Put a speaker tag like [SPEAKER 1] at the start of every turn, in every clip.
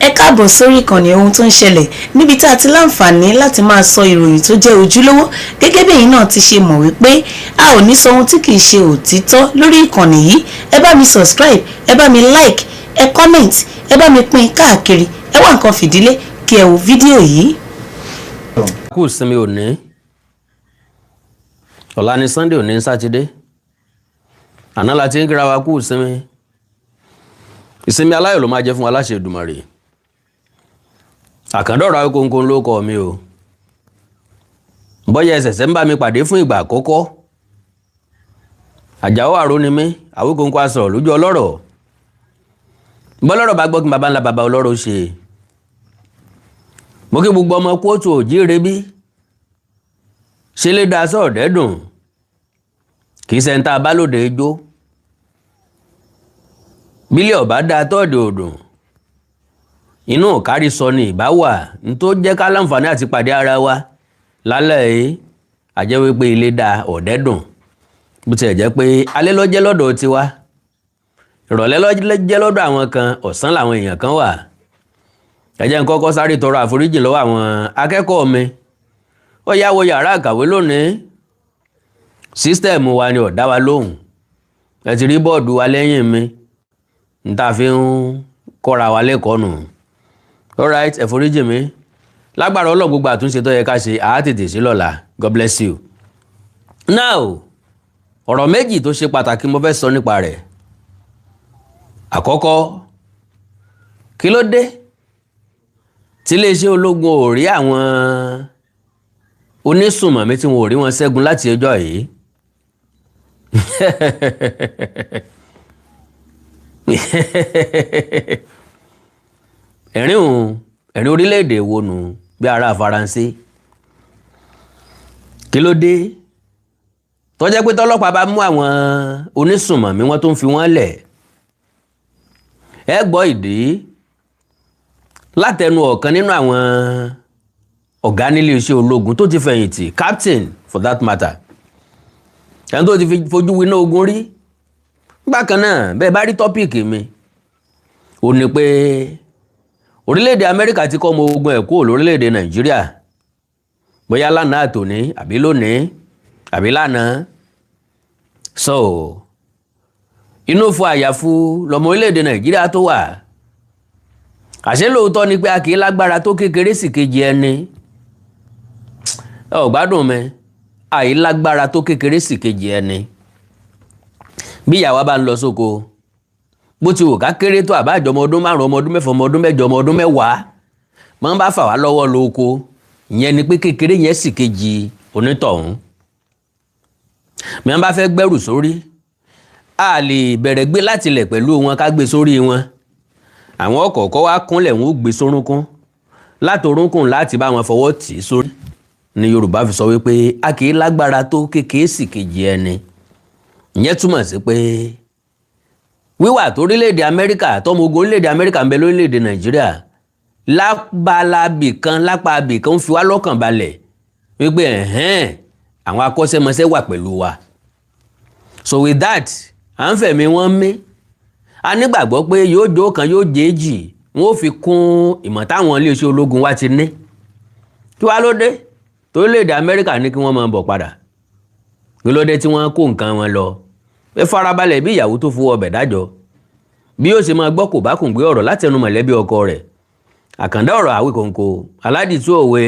[SPEAKER 1] Ẹ káàbọ̀ sórí ìkànnì Ohun tó ń ṣẹlẹ̀, níbi tá a ti láǹfààní láti máa sọ ìròyìn tó jẹ́ ojúlówó. Gẹ́gẹ́ bí ẹ̀yin náà ti ṣe mọ̀ wípé a ò ní sọ ohun tí kìí ṣe òtítọ́ lórí ìkànnì yìí. Ẹ bá mi subscribe, ẹ bá mi like, ẹ comment, ẹ bá mi pín káàkiri. Ẹ wá nǹkan fìdílé kí ẹ wo fídíò yìí.
[SPEAKER 2] Kú ìsinmi òní. Ọ̀la ni Sunday, òní Sátidé. Àná la ti ń kíra wa kú ìsinmi. Ìsinmi aláyọ̀ ló máa jẹ́ fún wa láṣẹ Èdùmàrè. Àkàndọ̀rọ̀ Awíkonko ló kọ mi o. Bọ́yá ẹsẹ̀sẹ̀ ń bá mi pàdé fún ìgbà àkọ́kọ́, Àjàó àró ni mí. Awíkonko asọ̀rọ̀ lójú ọlọ́rọ̀. Bọ́lọ́rọ̀ bá gbọ́ kí baba ńlá baba ọlọ́rọ̀ ṣe. Mo kí gbogbo ọmọ kóòtù òjíire bí ṣe lè da sọ̀ọ́dẹ́dùn. Kì í ṣe ń tá a bá lóde ijó bílẹ̀ ọ̀bá da tọ́ọ̀dì òdùn inú kárí sọ ni ìbá wà ní tó jẹ́ ká láǹfààní àti pàdé ara wa lálẹ́ yìí. Àjẹ́ wípé ilé da ọ̀dẹ́dùn, bó tiẹ̀ jẹ́ pé alẹ́ ló jẹ́ lọ́dọ̀ tiwa, ìrọ̀lẹ́ ló jẹ́ lọ́dọ̀ àwọn kan, ọ̀sán làwọn èèyàn kan wà. Ẹ jẹ́ n kọ́kọ́ sáré tọrọ àforíjì lọ́wọ́ àwọn akẹ́kọ̀ọ́ mi. Ó yá wo yàrá àkàwé lónìí, system wa ni ò dá wa lóhùn. Ẹ ti rí board wa lẹ́yìn mi, n ta fi ń kọ́ra wa lẹ́kọ̀ọ́ nù. Alright, ẹ foríjì mi. Lágbára Ọlọ́run, gbogbo àtúnṣe tó yẹ ká ṣe, àá tètè sí lọ́la. God bless you. Now, ọ̀rọ̀ méjì tó ṣe pàtàkì mo fẹ́ sọ nípa rẹ̀. Àkọ́kọ́, kí ló dé tí iléeṣẹ́ ológun ò rí àwọn onísùnmọ̀mí tí wọn ò rí wọn ṣẹ́gun láti ọjọ́ yìí? Ẹ̀rín òun, ẹ̀rín orílẹ̀-èdè wo nù bí ará Faransé? Kí ló dé tó jẹ́ pé tọ́lọ́pàá bá mú àwọn onísùnmọ̀mí, wọn tó ń fi wọ́n lẹ̀? Ẹ gbọ́ ìdí látẹnu ọ̀kan nínú àwọn ọ̀gá nílé iṣẹ́ ológun tó ti fẹ̀yìntì, captain for that matter, ẹni tó ti fi fojú winá ogun rí. Bákan náà, bẹ́ẹ̀ bá rí topic mi, ò ní pé orílẹ̀-èdè Amẹ́ríkà ti kọ́ ọmọ ogun ẹ̀ kúrò lórílẹ̀-èdè Nàìjíríà, bóyá lánàá àtòní àbí lónìí àbí lánàá. So inú fún àyàfu lọmọ orílẹ̀-èdè Nàìjíríà tó wà. Àṣé lóòótọ́ ni pé a kì í lágbára tó kékeré sì kejì ẹni. Ẹ ò gbádùn mi. Àìlágbára tó kékeré sì kejì ẹni. Bí ìyàwó bá ń lọ sóko, bó ti wò ká kéré tó, àbájọ ọmọ ọdún 5, ọmọ ọdún 6, ọmọ ọdún 8, ọmọ ọdún 10, máa ń bá fà wá lọ́wọ́ lóko, ìyẹn ni pé kékeré yẹn sì kejì onítọ̀hún. Mi bá fẹ́ gbẹ́rù sórí, a lè bẹ̀rẹ̀ gbé láti ilẹ̀ pẹ̀lú wọn ká gbé sórí wọn. Àwọn ọkọ̀ọ̀kọ́ wá kúnlẹ̀, wọn ó gbé sórúnkún, látòrúnkún láti bá wọn fọwọ́ tì í sórí. Ni Yorùbá fi sọ wípé a kì í lágbára tó kékeré sì kejì ẹni. Ìyẹn túmọ̀ sí pé wíwà tó orílẹ̀-èdè Amẹ́ríkà, tọ́mọ ogun orílẹ̀-èdè Amẹ́ríkà ń bẹ lórílẹ̀-èdè Nàìjíríà lábalábì kan, lápá abì kan, ń fi wá lọ́kàn balẹ̀ wípé ẹ̀hẹ́n, àwọn akọ́ṣẹ́mọṣẹ́ wà pẹ̀lú wa. So with that, à ń fẹ̀mí wọn mí. A nígbàgbọ́ pé yóò jó kan, yóò jẹ́jì, wọn ò fi kún ìmọ̀ táwọn iléeṣẹ́ ológun wa ti ní. Kí wá ló dé torílẹ̀-èdè Amẹ́ríkà ní kí wọ́n máa bọ̀ padà? Kí ló dé tí wọ́n kó nǹkan wọn lọ? Ẹ farabalẹ̀ bí ìyàwó tó fowó ọbẹ̀ dájọ́, bí yóò ṣe máa gbọ́ kò bá kùn gbé ọ̀rọ̀ láti ẹnu mọ̀lẹ́bí ọkọ rẹ̀. Àkàndá ọ̀rọ̀ Àwíkòǹkò aládìtú òwe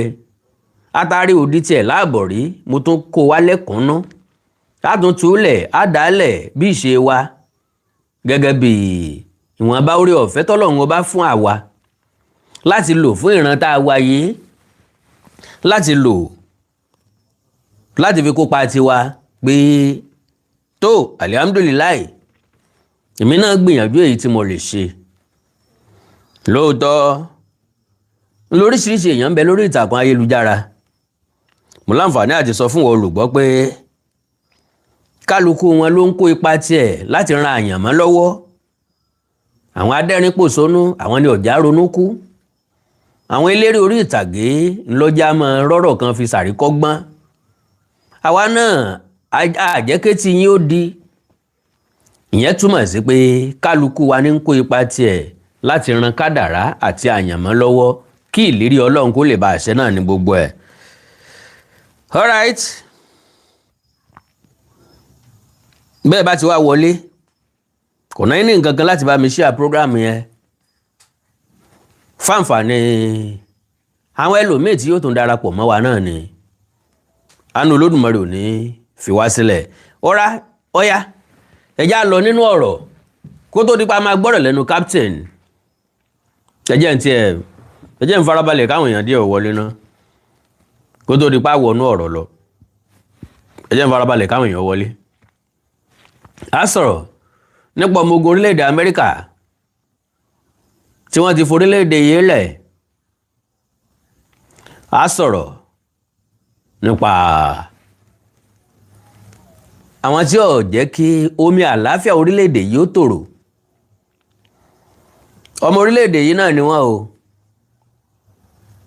[SPEAKER 2] atari òdi tiẹ̀ láàbọ̀ rí. Mo tún kó wa lẹ́kùnún, látún túlẹ̀ àdálẹ̀ bí ìṣe wa, gẹ́gẹ́ bí ìwọ̀nba orí ọ̀fẹ́ tọ́lọ́run ọba fún àwa láti lò fún ìran tá a wá yìí, láti lò láti fi kópa tiwa pé tó, alihamudulilayi, èmi náà gbìyànjú èyí tí mo lè ṣe. Lóòótọ́, lóríṣiríṣi èèyàn ń bẹ lórí ìtàkùn ayélujára. Mo láǹfààní àti sọ fún olùgbọ́ pé kálukú wọn ló ń kó ipa tiẹ̀ láti ran àyànmọ́ lọ́wọ́. Àwọn adẹ́rìn-pòṣónú, àwọn ni ọ̀já ronú kú. Àwọn eléré orí ìtàgé ńlọ́jà máa rọ́rọ̀ kan fi sàríkọ́gbọ́n. Àwa náà àjẹkẹ́tì yín ó di. Ìyẹn túmọ̀ sí pé kálukú wa ní ń kó ipa tiẹ̀. Láti ran kádàrá àti àyànmọ́ lọ́wọ́ kí ìlérí Ọlọ́run kó lè bá àṣẹ náà ní gbogbo ẹ̀. Alright, bẹ́ẹ̀ bá ti wá wọlé, kò náà ní nǹkan kan láti bá mi share program yẹn fáǹfààní àwọn ẹlòmíì tí yóò tún darapọ̀ mọ́ wa náà ni. Àánú Olódùmarè ò ní fi wá sílẹ̀. Ọ̀rá ọ̀yá, ẹ̀já lọ nínú ọ̀rọ̀ kó tó dípa máa gbọ́rọ̀ lẹ́nu captain. Ẹjẹ́ ń tiẹ̀, ẹjẹ́ ń farabalẹ̀ káwọn èèyàn díẹ̀ wọlé ná kó tó dípa wọnú ọ̀rọ̀ lọ. Ẹjẹ́ ń farabalẹ̀ káwọn èèyàn wọlé. A sọ̀rọ̀ nípa ọmọ ogun orílẹ̀-èdè Amẹ́ríkà tí wọ́n ti forílẹ̀-èdè yìí lẹ̀. A sọ̀rọ̀ nípa àwọn tí ò jẹ́ kí omi àlàáfíà orílẹ̀-èdè yìí ó tòrò. Ọmọ orílẹ̀-èdè yìí náà ni wọ́n o.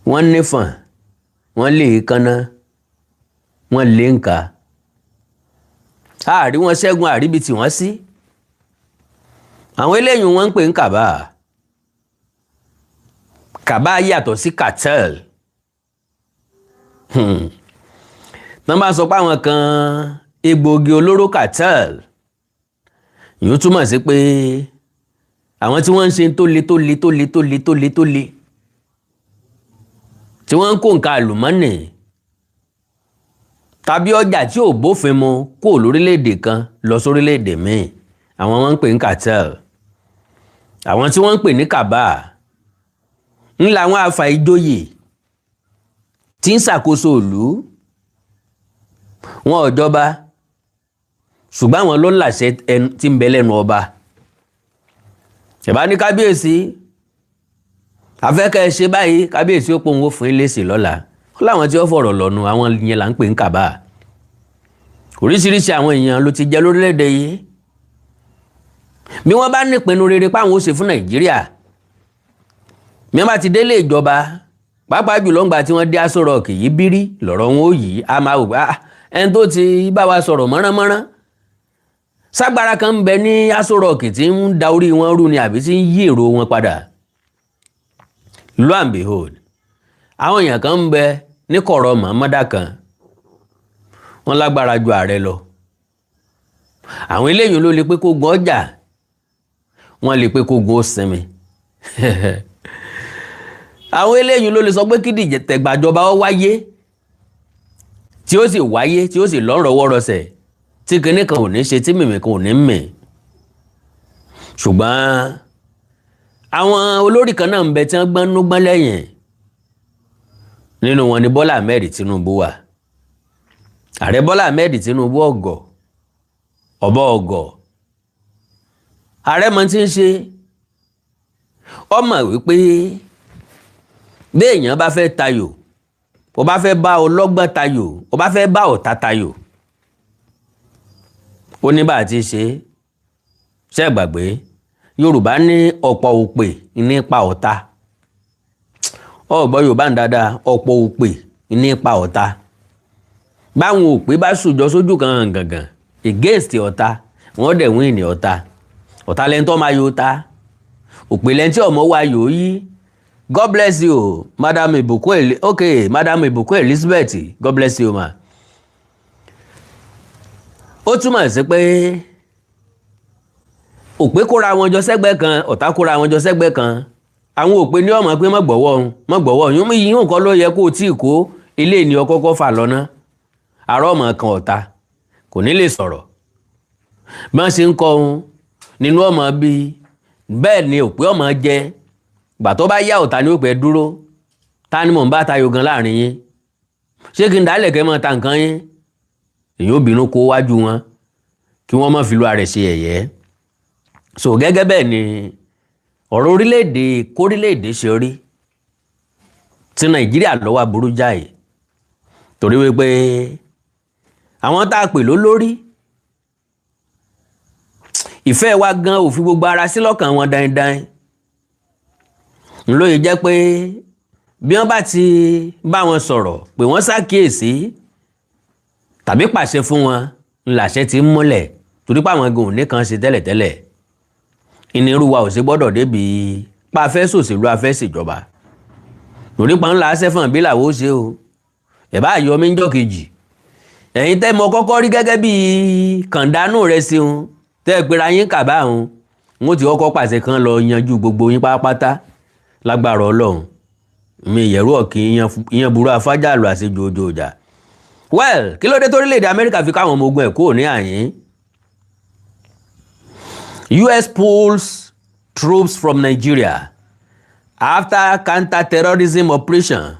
[SPEAKER 2] Wọ́n nífọ̀n, wọ́n lè kánná, wọ́n lè ń ka àárí wọn ṣẹ́gun àríbi tí wọ́n sí. Àwọn eléyìí wọ́n ń pè ní cabal. Cabal yàtọ̀ sí cartel. Tọ́ bá sọ pé àwọn kan egbòogi olóró cartel, yóò túmọ̀ sí pé àwọn tí wọ́n ń ṣe tó le tó le tó le tó le tó le tó le, tí wọ́n ń kó nǹkan àlùmọ́nì tàbí ọjà tí ò bófin mu kó lórílẹ̀‐èdè kan lọ sórílẹ̀‐èdè míì, àwọn wọ́n ń pè ní cartel. Àwọn tí wọ́n ń pè ní cabal ń làwọn afàìjoyè tí ń ṣàkóso ìlú. Wọn ò jọba, ṣùgbọ́n àwọn ló láṣẹ tí ń bẹ lẹ́nu ọba. Ìbá ní kábíyèsí, afẹ́kẹ́ ẹ ṣe báyìí, kábíyèsí ó pòun ó fún ilé sí lọ́la. Ó láwọn tí ó fọ̀rọ̀ lọ́nu, àwọn yẹn là ń pè ní cabal. Oríṣiríṣi àwọn èèyàn ló ti jẹ lórílẹ̀‐èdè yìí. Bí wọ́n bá nípinnu rere páwọn ó ṣe fún Nàìjíríà, bí wọ́n bá ti délé ìjọba, pàápàá jùlọ ńgbà tí wọ́n dé Aso Rock yìí, bírí lọ̀rọ̀ wọn ó yìí a máa wò pé ẹni tó ti bá wa sọ̀rọ̀ mọ́ránmọ́rán, ságbára kan ń bẹ ní Aso Rock tí ń da orí wọn rú ni àbí tí ń yí èrò wọn padà. Lo and behold, àwọn èèyàn kan ń bẹ ní kọ̀rọ̀ mọ̀mọ́dá kan, wọ́n lágbára ju ààrẹ lọ. Àwọn eléyìí ló lè pé kó gun ọjà, wọ́n lè pé kó gun ó sinmi. Àwọn eléyìí ló lè sọ pé kí dìtẹ̀gbàjọba ó wáyé, tí ó sì wáyé, tí ó sì lọ́rọ̀wọ́rọsẹ̀, tí kinní kan ò ní ṣe, tí mìmì kan ò ní mì. Ṣùgbọ́n àwọn olórí kan náà ń bẹ tí wọ́n gbọ́n núgbọ́n lẹ́yìn. Nínú wọn ni Bọ́lá Ahmed Tinubu wà. Ààrẹ Bọ́lá Ahmed Tinubu, ọ̀gọ̀ ọ̀bọ ọ̀gọ̀ ààrẹ mọ tí ń ṣe. Ọmọ wípé bí èèyàn bá fẹ́ tayò, ó bá fẹ́ bá ọlọ́gbọ́n tayò, ó bá fẹ́ bá ọ̀tá tayò, ó ní bá a ti ṣe ṣe. Gbàgbé Yorùbá ní ọ̀pọ̀ òpè nípa ọ̀tá. Ọ̀gbọ́n Yorùbá ń dáadáa, ọ̀pọ̀ òpè nípa ọ̀tá. Báwọn òpè bá sùjọ sójú kan gàngàn against ọ̀tá, wọ́n dẹ̀ win ní ọ̀tá. Ọ̀tá lẹ́ni tó máa yóò ta, òpè lẹ́ni tí ọmọ wa yóò yí. God bless you, Madam Ibukun. Okay, Madam Ibukun Elizabeth, God bless you, ma. Ó túmọ̀ sí pé òpè kóra wọn jọ sẹ́gbẹ́ kan, ọ̀tá kóra wọn jọ sẹ́gbẹ́ kan. Àwọn òpè ní ọmọ pé má gbọ́wọ́ òun, má gbọ́wọ́ òun yín nǹkan ló yẹ kó o tí ì kó ilé ní ọkọ́kọ́ fà lọ́nà àárọ̀ ọmọ kan. Ọ̀tá kò ní lè sọ̀rọ̀. Bí wọ́n ṣe ń kọ ohun nínú ọmọ bíi bẹ́ẹ̀ ni òpè ọmọ jẹ. Gbà tó bá yá, ọ̀tá ní òpè dúró. Ta ni mò ń bá tayò gan láàrin yín? Ṣé kí n dálẹ̀ kẹ́ mọ́ ta nǹkan yín? Èyí ò bínú kó wájú wọn kí wọ́n má fi lu ààrẹ ṣe ẹ̀yẹ́. So gẹ́gẹ́ bẹ́ẹ̀ ni ọ̀rọ̀ orílẹ̀-èdè kórílẹ̀-èdè ṣe rí. Ti Nàìjíríà ló wá burú jáì, torí wípé àwọn tá a pè lólórí, ìfẹ́ wa gan ò fi gbogbo ara sí lọ́kàn wọn dandan. Ńlóye jẹ́ pé bí wọ́n bá ti bá wọn sọ̀rọ̀, pé wọ́n ṣàkíyèsí tàbí pàṣẹ fún wọn, ńláṣẹ ti ń múlẹ̀, torí pé àwọn gan ò ní kan ṣe tẹ́lẹ̀tẹ́lẹ̀. Ìnirú wa ò sí gbọ́dọ̀ débi Pa fẹ́ sòṣèlú, a fẹ́ ṣèjọba, torí pa ńlá sẹ́fọ̀n bí làwọn ó ṣe o. Ẹ̀ bá yọ mí ńjọ́ kejì, ẹ̀yin tẹ́ mọ kọ́kọ́ rí gẹ́gẹ́ bí kàndánù rẹ̀ ṣeun, tẹ́ ẹ pera yín kàbá òun, n ó ti kọ́kọ́ pàṣẹ kan lọ yanjú gbogbo yín pátápátá lágbára Ọlọ́run. Mi ìyẹ̀rú ọ̀kì ìyẹn burú afájàlù àṣejù ojú ọjà. Well, kí ló dé torílẹ̀-èdè Amẹ́ríkà fi káwọn ọmọ ogun ẹ̀ kúrò ní àyín? US pulls troops from Nigeria after counter-terrorism operation.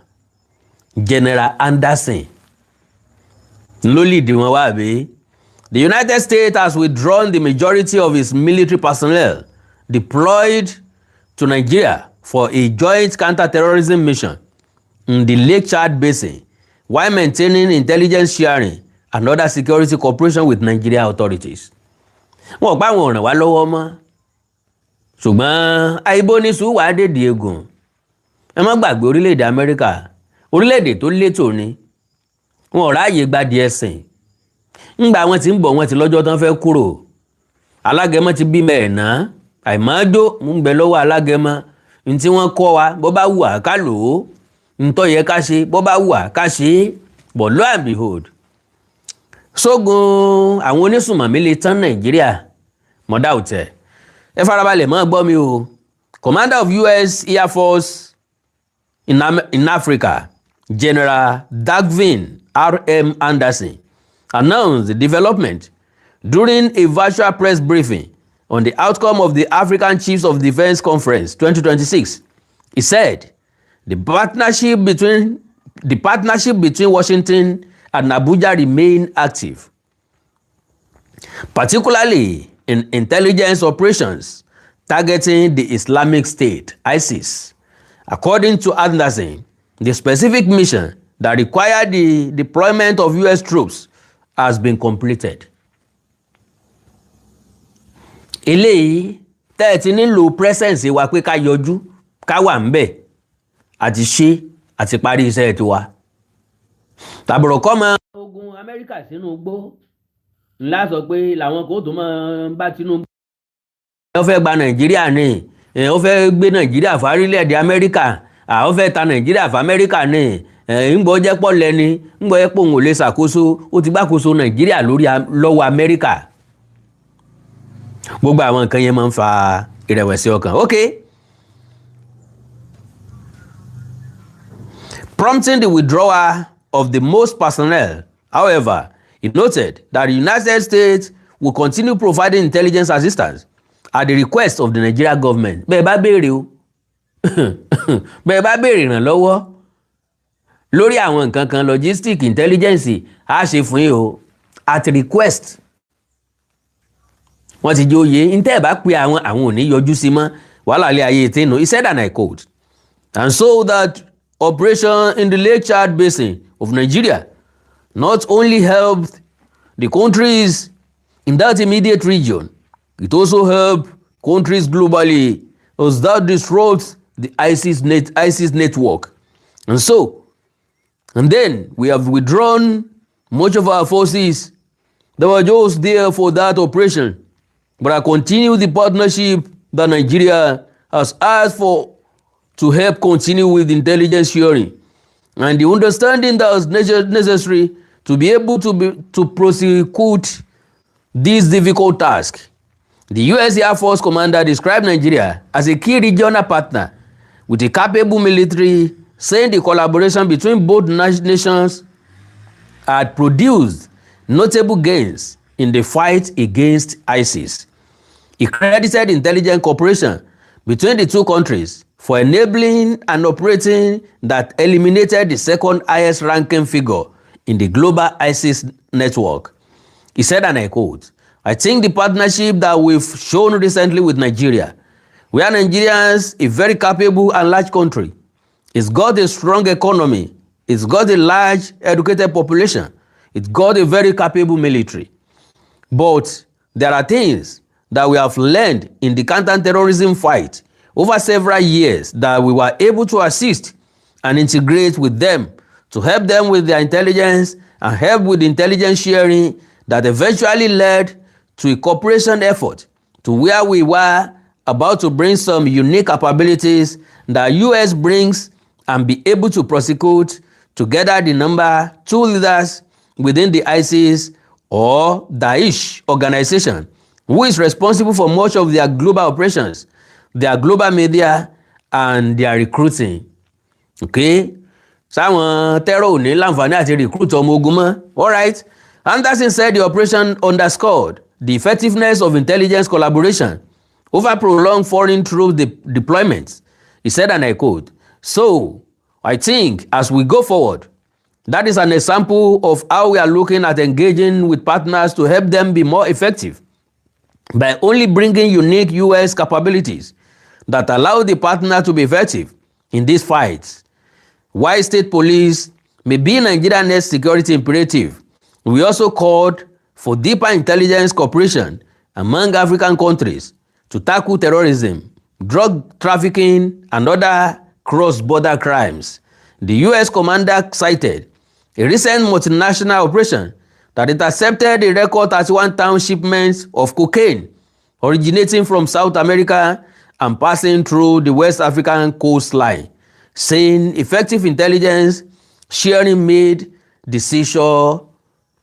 [SPEAKER 2] General Anderson ló lead wọn wá bí. The United States has withdrawn the majority of its military personnel deployed to Nigeria for a joint counter-terrorism mission in the Lake Chad Basin while maintaining intelligence sharing and other security cooperation with Nigeria authorities. Wọn ò pa àwọn ọ̀ràn wá lọ́wọ́ mọ́, ṣùgbọ́n àìbóníṣu wàá dèdè egun. Ẹ má gbàgbé, orílẹ̀-èdè Amẹ́ríkà, orílẹ̀-èdè tó létò ni. Wọn ò ráàyè gbadìí ẹ̀sìn. Ńgbà wọn ti ń bọ̀, wọn ti lọ́jọ́ tán fẹ́ kúrò. Alágẹmọ ti bímọ ẹ̀ ná, àìmọ́jó ń bẹ lọ́wọ́ alágẹmọ. Ní tí wọ́n kọ́ wa, bó bá wù á ká lò ó, ntọ́ yẹ ká ṣe, bó bá wù á ká ṣe é. But lo and behold, sógun àwọn onísùnmọ̀mí lè tán Nàìjíríà mọ̀dá òtẹ̀. Ẹ farabalẹ̀ mọ́ gbọ́ mi o. Commander of US Air Force in Africa, General Dagvin R.M. Anderson, announced the development during a virtual press briefing on the outcome of the African Chiefs of Defence Conference 2026. He said the partnership between Washington and Abuja remain active, particularly in intelligence operations targeting the Islamic State, ISIS. According to Anderson, the specific mission that required the deployment of US troops has been completed. Eléyìí tẹ́ ẹ ti nílò presence wa pé ká yọjú, ká wà ń bẹ̀, àti ṣe àti parí iṣẹ́ tiwa. Tàbùrọ̀ kọ́ mọ ogun Amẹ́ríkà sínú igbó ńlá sọ pé làwọn kò tó máa bá Tinubu. Ó fẹ́ gba Nàìjíríà ní, ó fẹ́ gbé Nàìjíríà fárílẹ̀-èdè Amẹ́ríkà, ó fẹ́ ta Nàìjíríà fún Amẹ́ríkà ní, ńgbọ́ jẹ́ pọ̀ lẹ́ni, ńgbọ́ jẹ́ pé òun ò lè ṣàkóso, ó ti gbàkóso Nàìjíríà lórí lọ́wọ́ Amẹ́ríkà. Gbogbo àwọn nǹkan yẹn máa ń fa ìrẹ̀wẹ̀sì ọkàn. Okay. Prompting the withdrawal of the most personnel. However, he noted that the United States will continue providing intelligence assistance at the request of the Nigeria government. Bẹ́ẹ̀ bá béèrè o, bẹ́ẹ̀ bá béèrè ìrànlọ́wọ́ lórí àwọn nǹkan kan, logistic, intelligence, á ṣe fún yín o, at request. Wọ́n ti jẹ́ oyè ntẹ́ ẹ̀ bá pe àwọn, àwọn ò ní yọjú sí mọ́. Wàhálà ilé ayé tẹ́nu. He said, and I quote, "And so that operation in the Lake Chad Basin of Nigeria not only helped the countries in that immediate region, it also helped countries globally as that disrupts the ISIS network. And so, and then we have withdrawn much of our forces that were just there for that operation, but I continue the partnership that Nigeria has asked for to help continue with intelligence sharing and the understanding that is necessary to be able to prosecute this difficult task." The US Air Force commander described Nigeria as a key regional partner with a capable military, saying the collaboration between both nations had produced notable gains in the fight against ISIS. He credited intelligence cooperation between the two countries for enabling and operating that eliminated the second highest ranking figure in the global ISIS network. He said, and I quote, "I think the partnership that we've shown recently with Nigeria, where Nigerians, a very capable and large country, it's got a strong economy, it's got a large educated population, it's got a very capable military. But there are things that we have learned in the counter-terrorism fight over several years that we were able to assist and integrate with them to help them with their intelligence and help with intelligence sharing that eventually led to a cooperation effort to where we were about to bring some unique capabilities that US brings and be able to prosecute together the number two leaders within the ISIS or Daesh organization, who is responsible for much of their global operations, their global media, and their recruiting. Okay? Sáwọn terror ò ní láǹfààní àti recruit ọmọ ogun mọ́. Alright. Anderson said the operation underscored the effectiveness of intelligence collaboration over prolonged foreign troop deployments. He said, and I quote, "So, I think as we go forward, that is an example of how we are looking at engaging with partners to help them be more effective by only bringing unique US capabilities that allow the partner to be effective in these fights. While state police may be Nigeria's next security imperative, we also called for deeper intelligence cooperation among African countries to tackle terrorism, drug trafficking, and other cross-border crimes." The US commander cited a recent multinational operation that intercepted a record 31-ton shipments of cocaine originating from South America and passing through the West African coastline, saying effective intelligence sharing made the seizure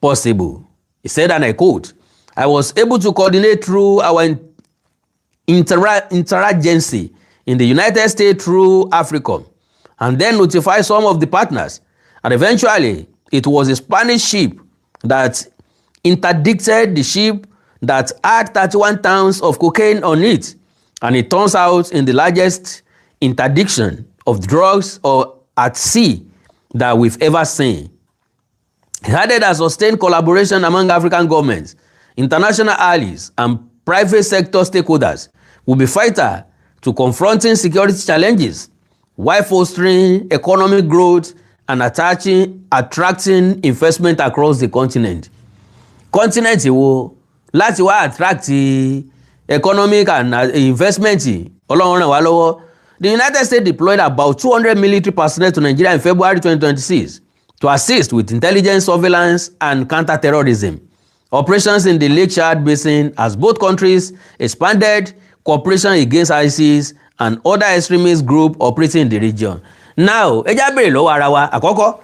[SPEAKER 2] possible. He said, and I quote, "I was able to coordinate through our interagency in the United States through AFRICOM and then notify some of the partners. And eventually, it was a Spanish ship that interdicted the ship that had 31 tons of cocaine on it. And it turns out in the largest interdiction of drugs or at sea that we've ever seen." He added that sustained collaboration among African governments, international allies, and private sector stakeholders will be vital to confronting security challenges while fostering economic growth and attracting investment across the continent. Continent wo láti wá attract economic and investment? Ọlọ́run ràn wá lọ́wọ́. The United States deployed about 200 military personnel to Nigeria in February 2026 to assist with intelligence, surveillance, and counter-terrorism operations in the Lake Chad Basin as both countries expanded cooperation against ISIS and other extremist groups operating in the region. Now, ẹ já béèrè lọ́wọ́ ara wa. Àkọ́kọ́,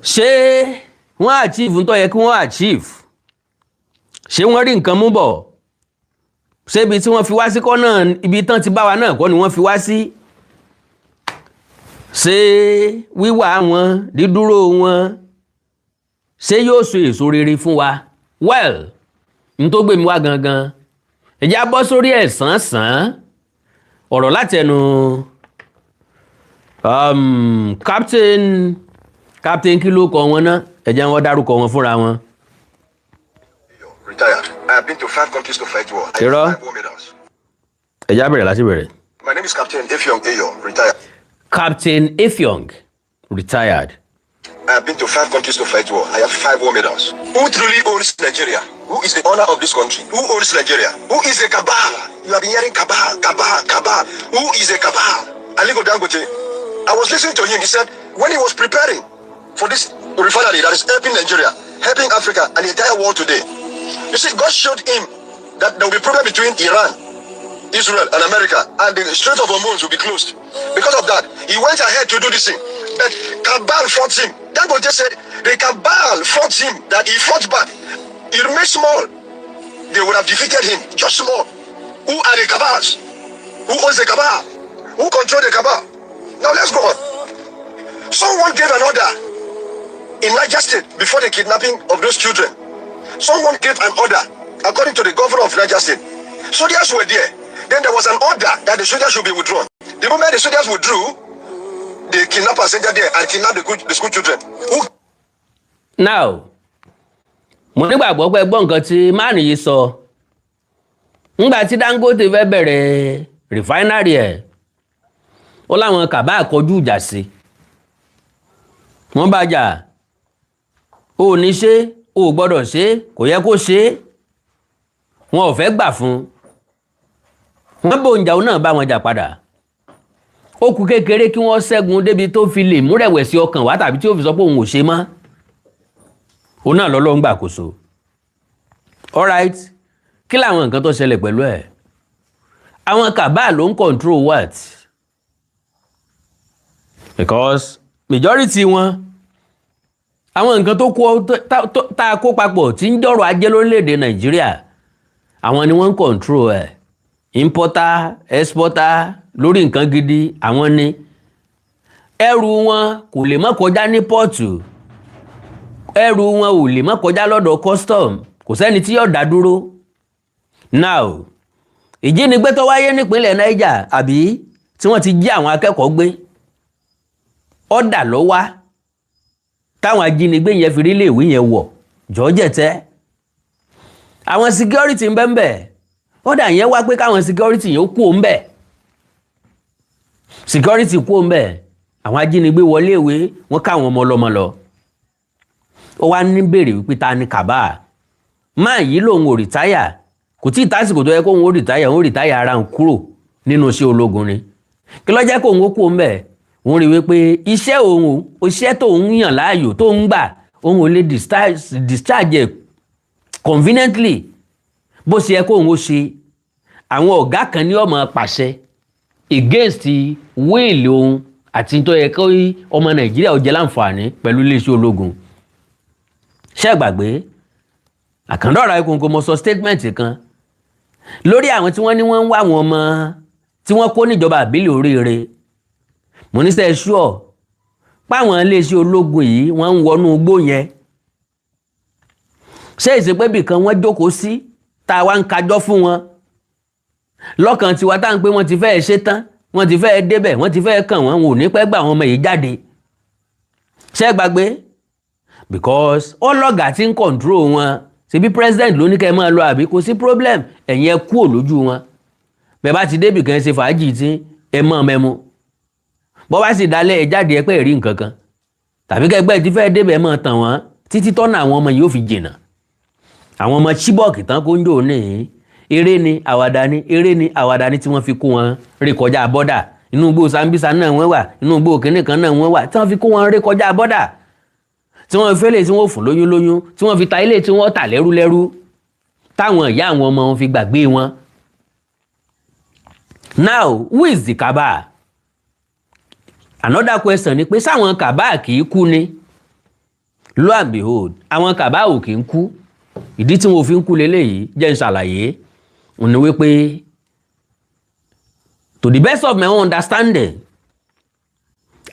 [SPEAKER 2] ṣé wọ́n achieve tó yẹ kí wọ́n achieve? Ṣé wọ́n rí nǹkan mú bọ̀? Ṣé ibi tí wọ́n fi wá sí kọ́ náà, ibi tán ti bá wa náà kọ́ ni wọ́n fi wá sí? Ṣé wíwà wọn, dídúró wọn, ṣé yóò so èso rere fún wa? Well, n tó gbé mi wá gangan, ẹ já bọ́ sórí ẹ̀ sàn-án. Ọ̀rọ̀ láti ẹnu captain, kí ló kọ wọn náà? Ẹ jẹ́ wọn dárúkọ wọn fúnra wọn.
[SPEAKER 3] Retired. I have been to five countries to fight war. I have
[SPEAKER 2] Irọ́.
[SPEAKER 3] five war medals.
[SPEAKER 2] Ẹ já bẹ̀rẹ̀ láti bẹ̀rẹ̀.
[SPEAKER 3] My name is Captain Effiong Eyo, retired.
[SPEAKER 2] Captain Effiong, retired.
[SPEAKER 3] I have been to five countries to fight war. I have five war medals. Who truly owns Nigeria? Who is the owner of this country? Who owns Nigeria? Who is the cabal? You have been hearing cabal, cabal, cabal. Who is the cabal? Aliko Dangote. I was listening to him. He said when he was preparing for this refinery that is helping Nigeria, helping Africa and the entire world today. You see, God showed him that there will be problem between Iran, Israel and America, and the Strait of Hormuz will be closed. Because of that, he went ahead to do this thing. But cabal fought him. Dangote said the cabal fought him, that he fought back. He remained small. They would have defeated him, just small. Who are the cabals? Who owns the cabal? Who control the cabal? Now let's go on. Someone gave an order in Niger State before the kidnapping of those children. Someone gave an order, according to the governor of Niger State. Soldiers were there. Then there was an order that the soldiers should be withdrawn. The moment the soldiers withdrew, the kidnappers entered there and kidnapped the school children. Who
[SPEAKER 2] Now, mo nígbàgbọ́ pé gbọ́ nǹkan tí máàlì yìí sọ. Ńgbà tí Dangote fẹ́ bẹ̀rẹ̀ refinery ẹ̀, ó láwọn cabal kọjú ìjà sí, wọ́n bá jà, ó ní ṣe ó gbọ́dọ̀ ṣe, kò yẹ kó ṣe é, wọn ò fẹ́ gbà fún un. Wọ́n bò ń jà, òun náà bá wọn jà padà. Ó kù kékeré kí wọ́n ṣẹ́gun débi tó fi lè múrẹ̀wẹ̀sì ọkàn wá tàbí tí ó fi sọ pé òun ò ṣe mọ́. Òun náà lọ́lọ́ ń gbàkóso. Alright, kí làwọn nǹkan tó ṣẹlẹ̀ pẹ̀lú ẹ̀? Àwọn cabal ló ń control what? Because majority wọn, àwọn nǹkan tó kó tá a kó papọ̀ tí ń dọ̀rọ̀ ajé lórílẹ̀‐èdè Nàìjíríà, àwọn ni wọ́n ń control ẹ̀. Importer, exporter lórí nǹkan gidi, àwọn ni. Ẹrù wọn kò lè má kọjá ní port, ẹrù wọn ò lè má kọjá lọ́dọ̀ custom, kò sẹ́ni tí yóò dá dúró. Now, ìjínigbé tó wáyé nípínlẹ̀ Niger, àbí tí wọ́n ti jí àwọn akẹ́kọ̀ọ́ gbé, ọ̀dà ló wá táwọn ajínigbé yẹn fi rí iléèwé yẹn wọ̀ jọ́jẹ̀tẹ́. Àwọn security ń bẹ ń bẹ̀. Ọ̀dà yẹn wá pé káwọn security yẹn ó kú òun bẹ̀. Security kú òun bẹ̀, àwọn ajínigbé wọlé ìwé, wọ́n káwọn ọmọ ọlọ́mọ lọ. Ó wá ní béèrè wípé ta ni cabal máa yí lòun ò retire, kò tí ì tásìkò tó yẹ kóun ó retire. Òun retire ara òun kúrò nínú iṣẹ́ ológun ni. Kí ló jẹ́ kóun ó kú òun bẹ̀? Òun rí wípé iṣẹ́ òun, iṣẹ́ tóun yàn láàyò, tóun gbà, òun ò lè discharge ẹ̀ conveniently bó ṣe yẹ kóun ó ṣe. Àwọn ọ̀gá kan ní ó máa pàṣẹ against will òun àti tó yẹ kó ọmọ Nàìjíríà ó jẹ láǹfààní pẹ̀lú iléeṣẹ́ ológun. Ṣé gbàgbé àkàndọ̀rọ̀ Ayíkúnkún, mo sọ statement kan lórí àwọn tí wọ́n ní wọ́n ń wá àwọn ọmọ tí wọ́n kó níjọba àbílẹ̀ oríire. Mo ní sẹ́ ṣúọ̀ páwọn iléeṣẹ́ ológun yìí, wọ́n ń wọnú igbó yẹn. Ṣé ìsèpé bìkan wọ́n jókòó sí tá a wá ń kájọ́ fún wọn lọ́kàn tiwa, tá à ń pé wọ́n ti fẹ́ẹ́ ṣe tán, wọ́n ti fẹ́ẹ́ débẹ̀, wọ́n ti fẹ́ẹ́ kàn wọ́n, wọn ò ní pẹ́ gbà wọ́n ọmọ yìí jáde? Ṣé gbàgbé? Because ọlọ́gàá tí ń control wọn, ṣebí president ló ní kẹ́ ẹ máa lọ, àbí kò sí problem, ẹ̀yin ẹ kúrò lójú wọn. Bẹ́ẹ̀ bá ti débì kan, ṣe fàájì tí ẹ mọ̀ mẹ́mu, bọ́ bá sì dálẹ̀, ẹ jáde, ẹ pẹ́ rí nǹkan kan tàbí kẹgbẹ́ tí fẹ́ẹ́ débẹ̀, mọ̀ tàn wọ́n títí tọ́nà àwọn ọmọ yìí ó fi jìnnà. Àwọn ọmọ Chibok tán kó ń jò ní, eré ni àwàdà ni, eré ni àwàdà ni tí wọ́n fi kó wọn ré kọjá border. Inú igbó Sambisa náà wọ́n wà, inú igbó kínní kan náà wọ́n wà tí wọ́n fi kó wọn ré kọjá border, tí wọ́n fi fẹ́lẹ̀, tí wọ́n fún lóyún lóyún, tí wọ́n fi ta ilé, tí wọ́n tà lẹ́rú lẹ́rú, táwọn ìyá àwọn ọmọ wọn fi gbàgbé wọn. Now, who is the cabal? Another question ni pé sáwọn cabal kì í kú ni? Lo and behold, àwọn cabal ò kì í kú. Ìdí tí wọn ò fi ń kú leléyìí, jẹ́ n ṣàlàyé, òun ni wípé, to the best of my own understanding,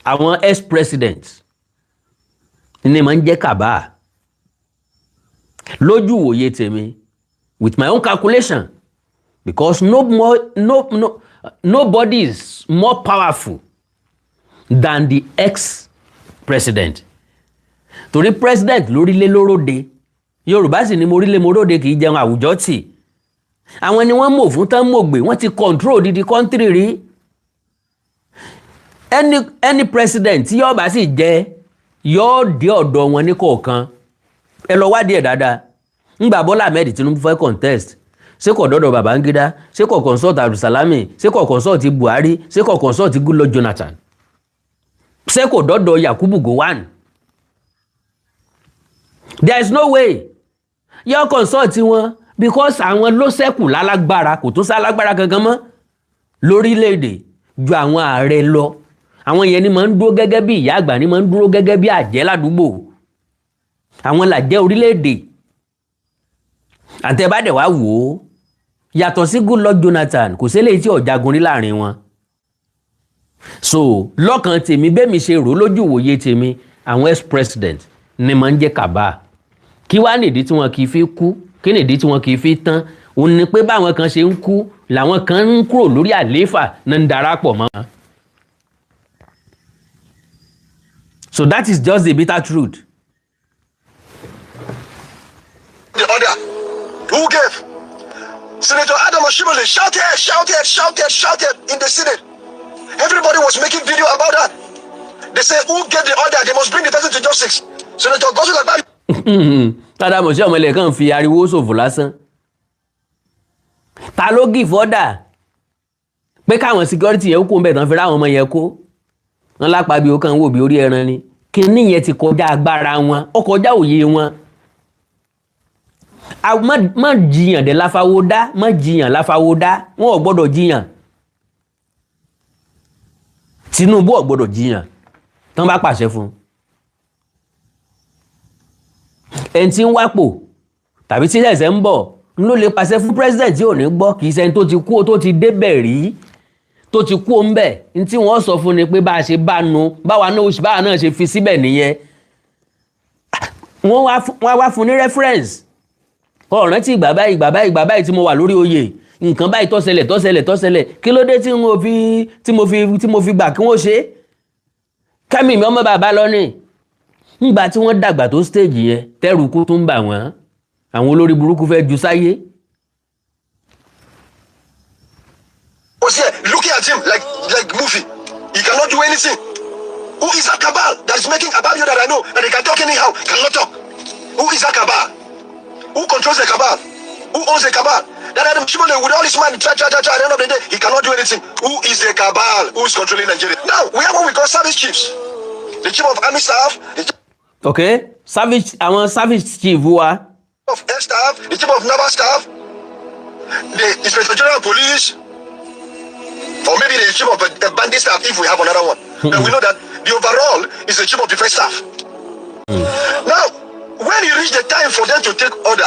[SPEAKER 2] àwọn ex-presidents ní máa ń jẹ́ cabal lójú ìwòye tèmi, with my own calculation, because no more no no nobody is more powerful than the ex-president, torí president lórílẹ̀ lóróde. Yorùbá sì ni morílẹ̀ moróde kì í jẹun àwùjọ tì. Àwọn ni wọ́n mọ̀ fún tán mọ̀gbé, wọ́n ti control odidi country rí. Any president tí yóò bá sì jẹ, yóò dé ọ̀dọ̀ wọn ní kọ̀ọ̀kan. Ẹ lọ wádìí ẹ̀ dáadáa. Ńgbà Bọ́lá Ahmed Tinubu fẹ́ contest, ṣé kò dọ́dọ̀ Babangida? Ṣé kò consult Abdulsalami? Ṣé kò consult Buhari? Ṣé kò consult Goodluck Jonathan? Ṣé kò dọ́dọ̀ Yakubu Gowon? There is no way yóò consult wọn, because àwọn ló ṣẹ́kù lálágbára. Kò tún sálágbára kankan mọ́ lórílẹ̀‐èdè ju àwọn ààrẹ lọ. Àwọn yẹn ni máa ń dúró gẹ́gẹ́ bí ìyá àgbà, ni máa ń dúró gẹ́gẹ́ bí àjẹ́ ládùúgbò. Àwọn làjẹ́ orílẹ̀‐èdè. Àtẹ̀bádẹ̀ wá wò ó, yàtọ̀ sí Goodluck Jonathan, kò séléyìí tí ọ̀jagun rí láàrin wọn. So lọ́kàn tèmi, bẹ́ẹ̀ mi ṣe rò lójú ìwòye tèmi, àwọn ex-president ni máa ń jẹ́ cabal. Kí wá nìdí tí wọn kì í fi kú? Kí nìdí tí wọn kì í fi tán? Òun ni pé báwọn kan ṣe ń kú làwọn kan ń kúrò lórí àlééfà náà ń darapọ̀ mọ́. So that is just the bitter truth.
[SPEAKER 3] The order. Who gave? Senator Adam Oshiomhole shouted, shouted, shouted, shouted in the Senate. Everybody was making video about that. They say, who get the order? They must bring the person to justice. Senator Godswill Akpabio
[SPEAKER 2] Tádàmọ̀ sí ọmọ ilẹ̀ kan fi ariwo ṣòfò lásán. Ta ló give order pé káwọn security yẹn kó ń bẹ̀ tán fi ráwọn ọmọ yẹn kó wọn lápá bí ó kàn ń wò bí orí ẹran ni? Kíní yẹn ti kọjá agbára wọn, ó kọjá òye wọn. Má jiyàn dé láfáwó dá, má jiyàn láfáwó dá. Wọn ò gbọ́dọ̀ jiyàn. Tinubu ò gbọ́dọ̀ jiyàn tán bá pàṣẹ fún ẹni tí ń wápò tàbí tí ẹsẹ̀ ń bọ̀ ló lè pàṣẹ fún president tí ò ní gbọ́. Kì í ṣẹni tó ti kú, tó ti débẹ̀ rí, tó ti kú ń bẹ̀. Ní tí wọ́n sọ fún ni pé bá a ṣe bá nu, báwa náà ṣe fi síbẹ̀ nìyẹn. Wọ́n wá fún ní reference ọ̀ràn tí ìgbà báyìí, ìgbà báyìí, ìgbà báyìí tí mo wà lórí oyè, nǹkan báyìí tó ṣẹlẹ̀, tó ṣẹlẹ̀, tó ṣẹlẹ̀. Kí ló dé tí mo fi tí mo fi tí mo fi gbà kí wọ́n ṣe kẹ́mi mi ọmọ bàbá lọ ní ńgbà tí wọ́n dàgbà tó stage yẹn, tẹ́rù kú tún bà wọ́n, àwọn olórí burúkú fẹ́ ju sáyé.
[SPEAKER 3] Was here looking at him like movie. He cannot do anything. Who is that cabal that is making Akpabio that I know that he can talk anyhow, cannot talk? Who is that cabal? Who controls the cabal? Who owns the cabal? That Adam Oshiomhole with all his money, try, try, try, try, at the end of the day, he cannot do anything. Who is the cabal? Who is controlling Nigeria? Now, we have what we call service chiefs. The chief of army staff, the chief
[SPEAKER 2] Ok, service, àwọn service chief wa.
[SPEAKER 3] of air staff, the chief of naval staff, the inspector general of police, or maybe the chief of the bandit staff if we have another one. But we know that the overall is the chief of defense staff. Now, when you reach the time for them to take order,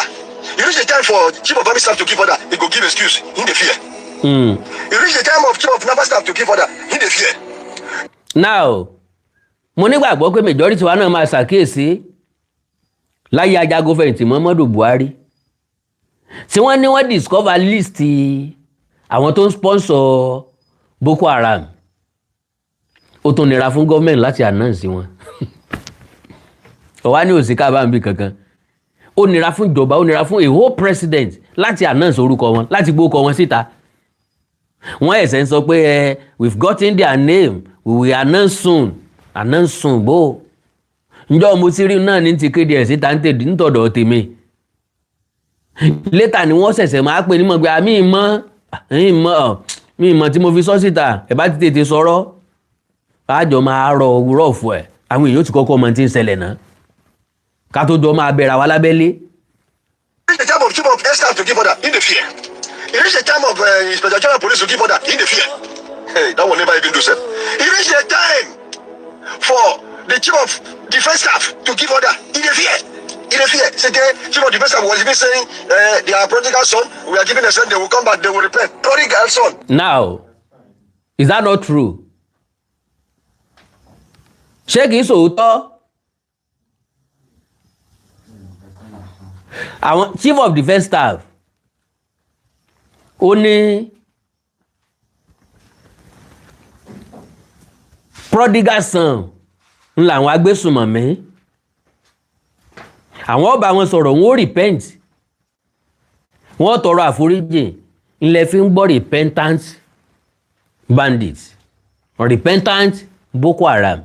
[SPEAKER 3] you reach the time for chief of army staff to give order, he go give excuse, in the fear. You reach the time of chief of naval staff to give order, in the fear.
[SPEAKER 2] Now, mo nígbàgbọ́ pé majority wa náà máa ṣàkíyèsí láyé ajagunfẹ̀yìntì Muhammadu Buhari tí wọ́n ní wọ́n discover list àwọn tó ń sponsor Boko Haram. Ó tún nira fún gọ́ọ̀mẹ̀ntì láti announce wọn. Ọ̀wá ní òsì kábàámì kankan. Ó nira fún ìjọba, ó nira fún a whole president láti announce orúkọ wọn, láti gbórúkọ wọn síta. Wọ́n ẹ̀sẹ̀ ń sọ pé ẹ, we've gotten their name, we will announce soon. Announce soon bó njọ́ mo ti rí náà ní ti kéde ẹ̀ síta nítọ̀dọ̀ tèmi. Later ni wọ́n ṣẹ̀ṣẹ̀ máa pè ní mọ̀ pé àmì ìmọ̀ ìmọ̀ mi ìmọ̀ tí mo fi sọ síta. Ẹ̀ bá ti tètè sọ̀rọ̀, àjọ máa rọ rọ̀fù ẹ̀. Àwọn èèyàn ó ti kọ́kọ́ mọ tí ń ṣẹlẹ̀ náà ká tó jọ máa bẹ̀rẹ̀ àwa lábẹ́lé.
[SPEAKER 3] Reach the time of chief of air staff to give order, in the fear. It reach the time of inspector general police to give order, in the fear. Hey, that one never even do sef. It reach the time for the chief of defense staff to give order, in the fear. In the fear. Say the chief of defense staff was even saying they are prodigal son. We are giving a son, they will come back, they will repent. Prodigal son.
[SPEAKER 2] Now, is that not true? Ṣé kìí sòótọ́? Àwọn chief of defence staff, ó ní prodigal son ń làwọn agbésùnmọ̀mí, àwọn ọba wọn sọ̀rọ̀, wọn ó repent, wọ́n tọrọ àforíjì. Ńlẹ̀ fi ń gbọ́ repentant bandits, repentant Boko Haram.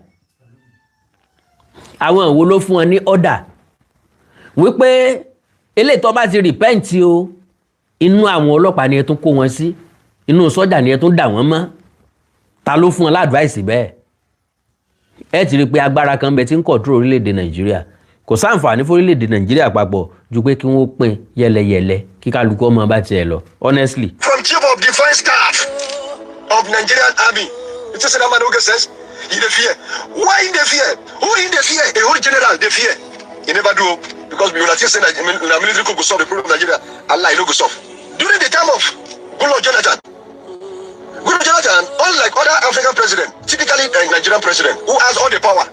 [SPEAKER 2] Àwọn wo ló fún wọn ní order wípé eléyìí tó bá ti repent o, inú àwọn ọlọ́pàá ni ẹ tún kó wọn sí, inú sọ́jà ni ẹ tún dà wọ́n mọ́? Ta ló fún wọn l'advice bẹ́ẹ̀? Ẹ ti rí i pé agbára kan bẹ tí ń control orílẹ̀-èdè Nàìjíríà. Kò sáǹfààní fún orílẹ̀-èdè Nàìjíríà papọ̀ ju pé kí wọ́n pín yẹlẹyẹlẹ, kí kálukú ọmọ bá tiẹ̀ lọ, honestly.
[SPEAKER 3] From chief of defense staff of Nigerian army. You just say that man no get sense. He dey fear. Why in dey fear? Who in dey fear? A whole general dey fear. He never do o. Because we una think say na military coup go solve the problem of Nigeria. Allah, e no go solve. During the time of Goodluck Jonathan, Goodluck Jonathan, unlike other African president, typically a Nigerian president who has all the power,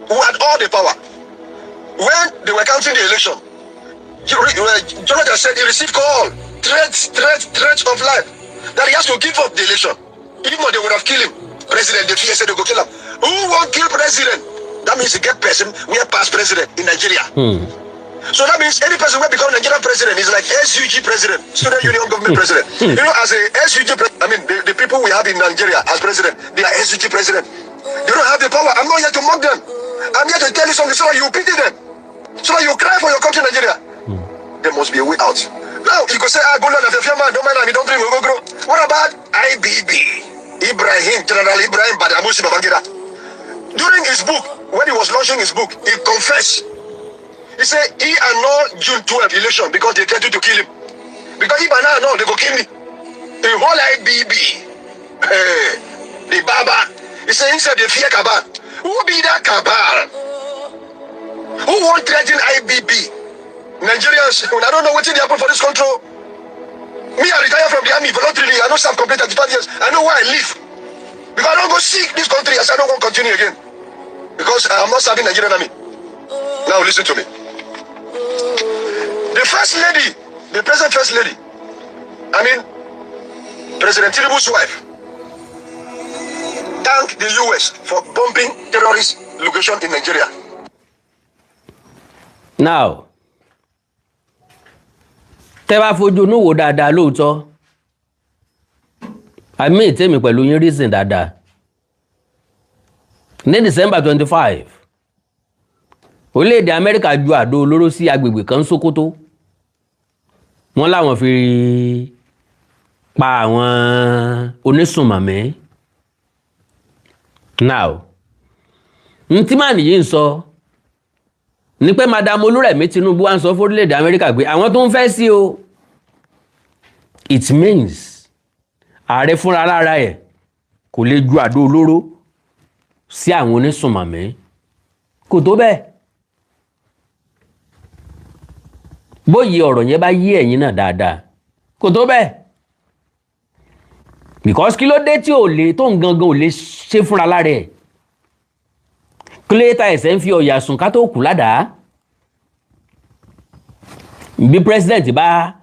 [SPEAKER 3] who had all the power, when they were counting the election, Jonathan said he received call, threats, threats, threats of life, that he has to give up the election. Even though they would have killed him. President, they fear say they go kill him. Who won't kill president? That means you get person, we are past president in Nigeria. So that means any person who become Nigerian president is like SUG president, Student Union Government president. As a SUG president, I mean, the people we have in Nigeria as president, they are SUG president. They don't have the power. I'm not here to mock them. I'm here to tell you something so that you pity them, so that you cry for your country, Nigeria. There must be a way out. Now, you could say, ah, go Lord, if you're man, don't mind, you don't drink, we go grow. What about IBB? Ibrahim, General Ibrahim Badamasi Babangida. During his book, when he was launching his book, he confessed. He say he annul June 12 election because they threatened to kill him. Because if I now know, they go kill me. The whole IBB, hey, the Baba, he say himself they fear cabal. Who be that cabal? Who won't threaten IBB? Nigerians, I don't know what did happen for this control. Me, I retire from the army voluntarily. I don't serve complete 35 years. I know where I live. Because I don't go seek this country. I say I don't want to continue again. Because I am not serving Nigerian army. Now listen to me. The first lady, the present first lady, I mean, President Tinubu's wife, thanked the US for bombing terrorist location in Nigeria.
[SPEAKER 2] Now, tẹ́ bá fojú inú wò dáadáa lóòótọ́, àmì ìtẹ́mi pẹ̀lú yín reason dáadáa, ní December 25, orílẹ̀-èdè Amẹ́ríkà ju àdó olóró sí agbègbè kan Sókótó. Wọ́n láwọn fi pa àwọn onísùnmọ̀mí. Now, n tí màá nìyí ń sọ ní pé Madam Olúrẹ̀mí Tinubu wá ń sọ fún orílẹ̀-èdè Amẹ́ríkà pé àwọn tó ń fẹ́ sí o. It means ààrẹ fúnra lára ẹ̀ kò lè ju àdó olóró sí àwọn onísùnmọ̀mí, kò tó bẹ́ẹ̀. Bóyá ọ̀rọ̀ yẹn bá yé ẹ̀yin náà dáadáa, kò tó bẹ́ẹ̀, because kí ló dé tí ò lè tó ń gangan ò lè ṣe fúnra lára ẹ̀? Kí ló ta ẹ̀sẹ̀ ń fi ọ̀yà sùn ká tó kù ládàá? Bí president bá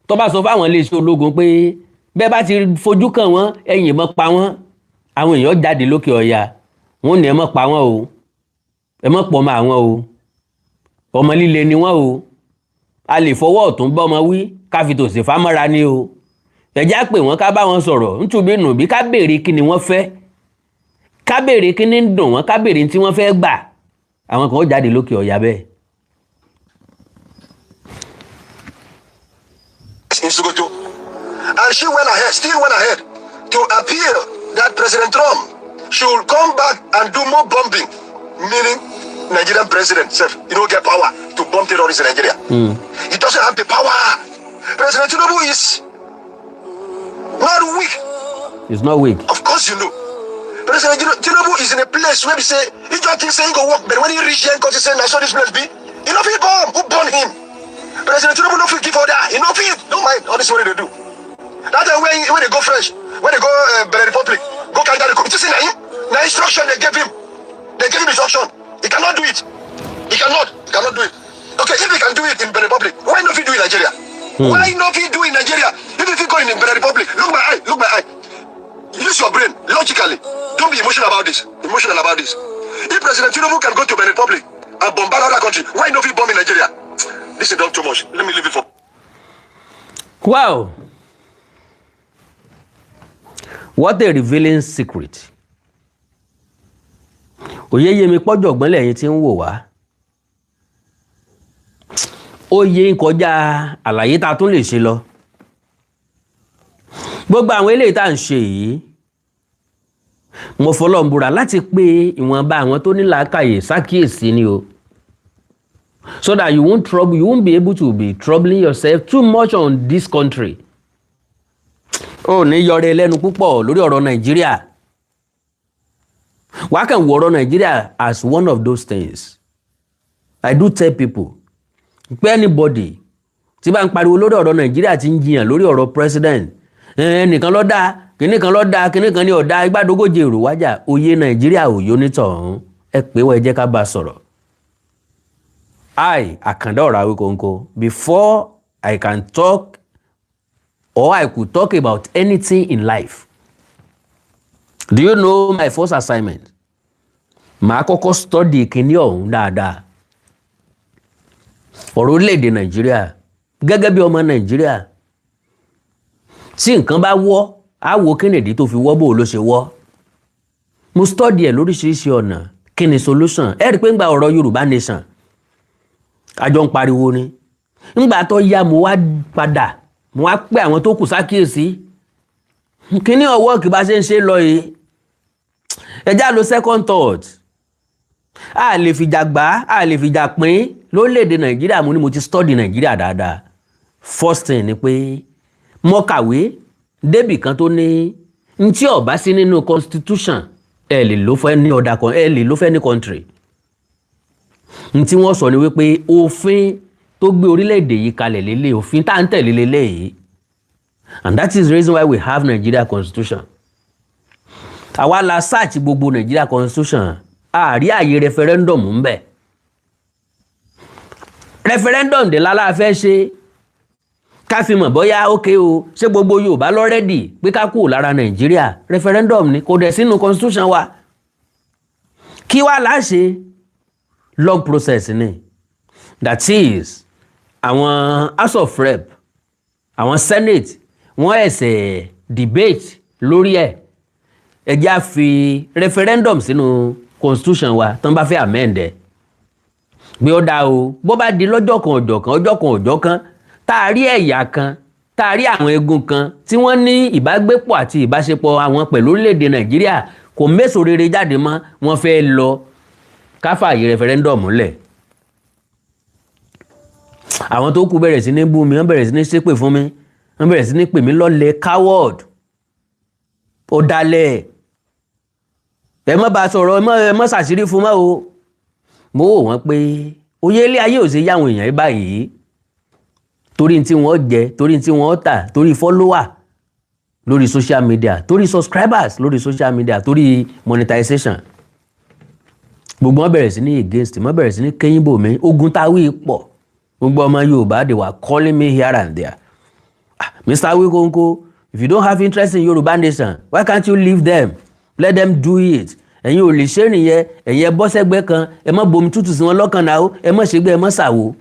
[SPEAKER 2] tó bá sọ fáwọn iléeṣẹ́ ológun pé bẹ́ẹ̀ bá ti fojú kàn wọ́n, ẹ̀yìn mọ́ pa wọ́n, àwọn èèyàn jáde lókè ọ̀yà, wọ́n ní ẹ mọ́ pa wọ́n o, ẹ mọ́ pọ̀ mọ́ àwọn o, ọmọ líle ni wọ́n o, a lè fọwọ́ ọ̀tún bọ́mọ wí ká fi tòsì fámọ́ra ni o, ẹ̀já pè wọ́n ká bá wọn sọ̀rọ̀ ntúbí nùbí, ká béèrè kí ni wọ́n fẹ́, ká béèrè kí ni ń dùn wọ́n, ká béèrè tí wọ́n fẹ́ gbà. Àwọn kan ó jáde lókè ọ̀yà bẹ́ẹ̀.
[SPEAKER 3] In Sokoto, and she went ahead, still went ahead to appeal that President Trump should come back and do more bombing, meaning Nigerian president self, you don't get power to bomb terrorists in Nigeria. He doesn't have the power. President Tinubu is not weak.
[SPEAKER 2] He's not weak.
[SPEAKER 3] Of course you know. President Tinubu is in a place where we say, he just thinks he go work, but when he reach here, he say, I saw this place be. He no fit bomb. Who born him? President Tinubu no fit give order. He no fit. Don't mind all this what they do. That time when they go French, when they go Benin Republic, go Canada, they see na instruction they gave him. They gave him instruction. He cannot do it. He cannot. He cannot do it. Okay, if he can do it in Benin Republic, why not he do it in Nigeria? Why not he do it in Nigeria? If he go in Benin Republic, look my eye, look my eye. Use your brain logically. Don't be emotional about this. Emotional about this. If President Tinubu can go to Benin Republic and bombard other country, why not he bomb in Nigeria? This is not too much. Let me leave it for.
[SPEAKER 2] Wow. What a revealing secret. Òye yé mi pọ́jọ̀gbọ́n lẹ́yìn tí ń wò wá. Ó yé ń kọjá àlàyé tá a tún lè ṣe lọ. Gbogbo àwọn eléyìí tá à ń ṣe yìí, mo fọlọ́n búra láti pé ìwọ̀nba àwọn tó ní làákàyè ṣàkíyèsí ni o. So that you won't trouble, you won't be able to be troubling yourself too much on this country. Ó ní yọrẹ lẹ́nu púpọ̀ lórí ọ̀rọ̀ Nàìjíríà. Wàá kàn wo ọ̀rọ̀ Nàìjíríà as one of those things. I do tell people pé anybody tí bá ń pariwo lórí ọ̀rọ̀ Nàìjíríà ti ń jiyàn lórí ọ̀rọ̀ president, ẹnìkan ló dáa, kìnnì kan ló dáa, kìnnì kan ní ọ̀dà, igbádogóje èrò wájà, òye Nàìjíríà òye onítọ̀hún, ẹ pé wọ́n, ẹ jẹ́ ká bá a sọ̀rọ̀. I, Àkàndá ọ̀rọ̀ Awíkonko, before I can talk or I could talk about anything in life, do you know my first assignment? Màá kọ́kọ́ study kìíní ọ̀hún dáadáa. Ọ̀rọ̀ orílẹ̀-èdè Nàìjíríà gẹ́gẹ́ bí ọmọ Nàìjíríà, tí nǹkan bá wọ́, á wo Kennedy tó fi wọ́, bó ló ṣe wọ́. Mo study ẹ̀ lóríṣiríṣi ọ̀nà, kí ni solution? Ẹ rí i pé ń gba ọ̀rọ̀ Yorùbá nation, àjọ ń pariwo ni. Ńgbà tó yá, mo wá padà, mo wá pé àwọn tó kù sákìyèsí kíní ọwọ́ kì bá ṣe ń ṣe lọ yìí, ẹ já lo second thought. A lè fìjà gbà, a lè fìjà pín. Lórílẹ̀‐èdè Nàìjíríà, mo ní mo ti study Nàìjíríà dáadáa. First thing ni pé mo kàwé débì kan tó ní ntí ó bá sí nínú constitution, ẹ lè lò fún any other, ẹ lè lò fún any country. Ntí wọ́n sọ ni wípé òfin tó gbé orílẹ̀-èdè yìí kalẹ̀ lélẹ̀, òfin tá à ń tẹ̀lé lélẹ̀ yìí, and that is the reason why we have Nigeria constitution. Àwa la search gbogbo Nigeria constitution, àárí àyè referendum ń bẹ. Referendum dé lálá fẹ́ ṣe ká fi mọ̀ bóyá ókè o, ṣé gbogbo Yorùbá ló ready pé ká kúrò lára Nàìjíríà? Referendum ni kò dẹ̀ sínú constitution wa. Kí wàá láṣẹ? Long process ni. That is, àwọn House of Rep, àwọn Senate, wọ́n ẹ̀sẹ̀ debate lórí ẹ̀. Ẹ jẹ́ á fi referendum sínú constitution wa tán bá fẹ́ amend ẹ̀, bí ó dáa o. Bó bá di lọ́jọ́ kan ọjọ́ kan ọjọ́ kan ọjọ́ kan, tá a rí ẹ̀yà kan, tá a rí àwọn egun kan tí wọ́n ní ìbágbépọ̀ àti ìbáṣepọ̀ àwọn pẹ̀lú orílẹ̀-èdè Nàìjíríà kò méso rere jáde mọ́, wọ́n fẹ́ lọ, ká fààyè referendum lẹ̀. Àwọn tó kù bẹ̀rẹ̀ sí ní bú mi, wọ́n bẹ̀rẹ̀ sí ní ṣépè fún mi, wọ́n bẹ̀rẹ̀ sí ní pè mí lọ́lẹ̀, coward, ọ̀dàlẹ̀, ẹ má bá a sọ̀rọ̀, ẹ má ṣàṣírí fún mọ́ o. Mo wò wọ́n pé oyè ilé ayé ò ṣe yáwọn èèyàn báyìí, torí tí wọ́n jẹ, torí tí wọ́n tà, torí follower lórí social media, torí subscribers lórí social media, torí monetization. Gbogbo wọn bẹ̀rẹ̀ sí ní against, wọn bẹ̀rẹ̀ sí ní kẹ́yìn bò mí. Ogun táwí pọ̀. Gbogbo ọmọ Yorùbá, they were calling me here and there. "Ah, Mr. Awikonko, if you don't have interest in Yorùbá nation, why can't you leave them? Let them do it. Ẹ̀yin ò lè ṣe nìyẹn. Ẹ̀yin ẹ bọ́ sẹ́gbẹ́ kan, ẹ má bomi tútù sí wọn lọ́kàn náà, ẹ má ṣègbè, ẹ má ṣàwò."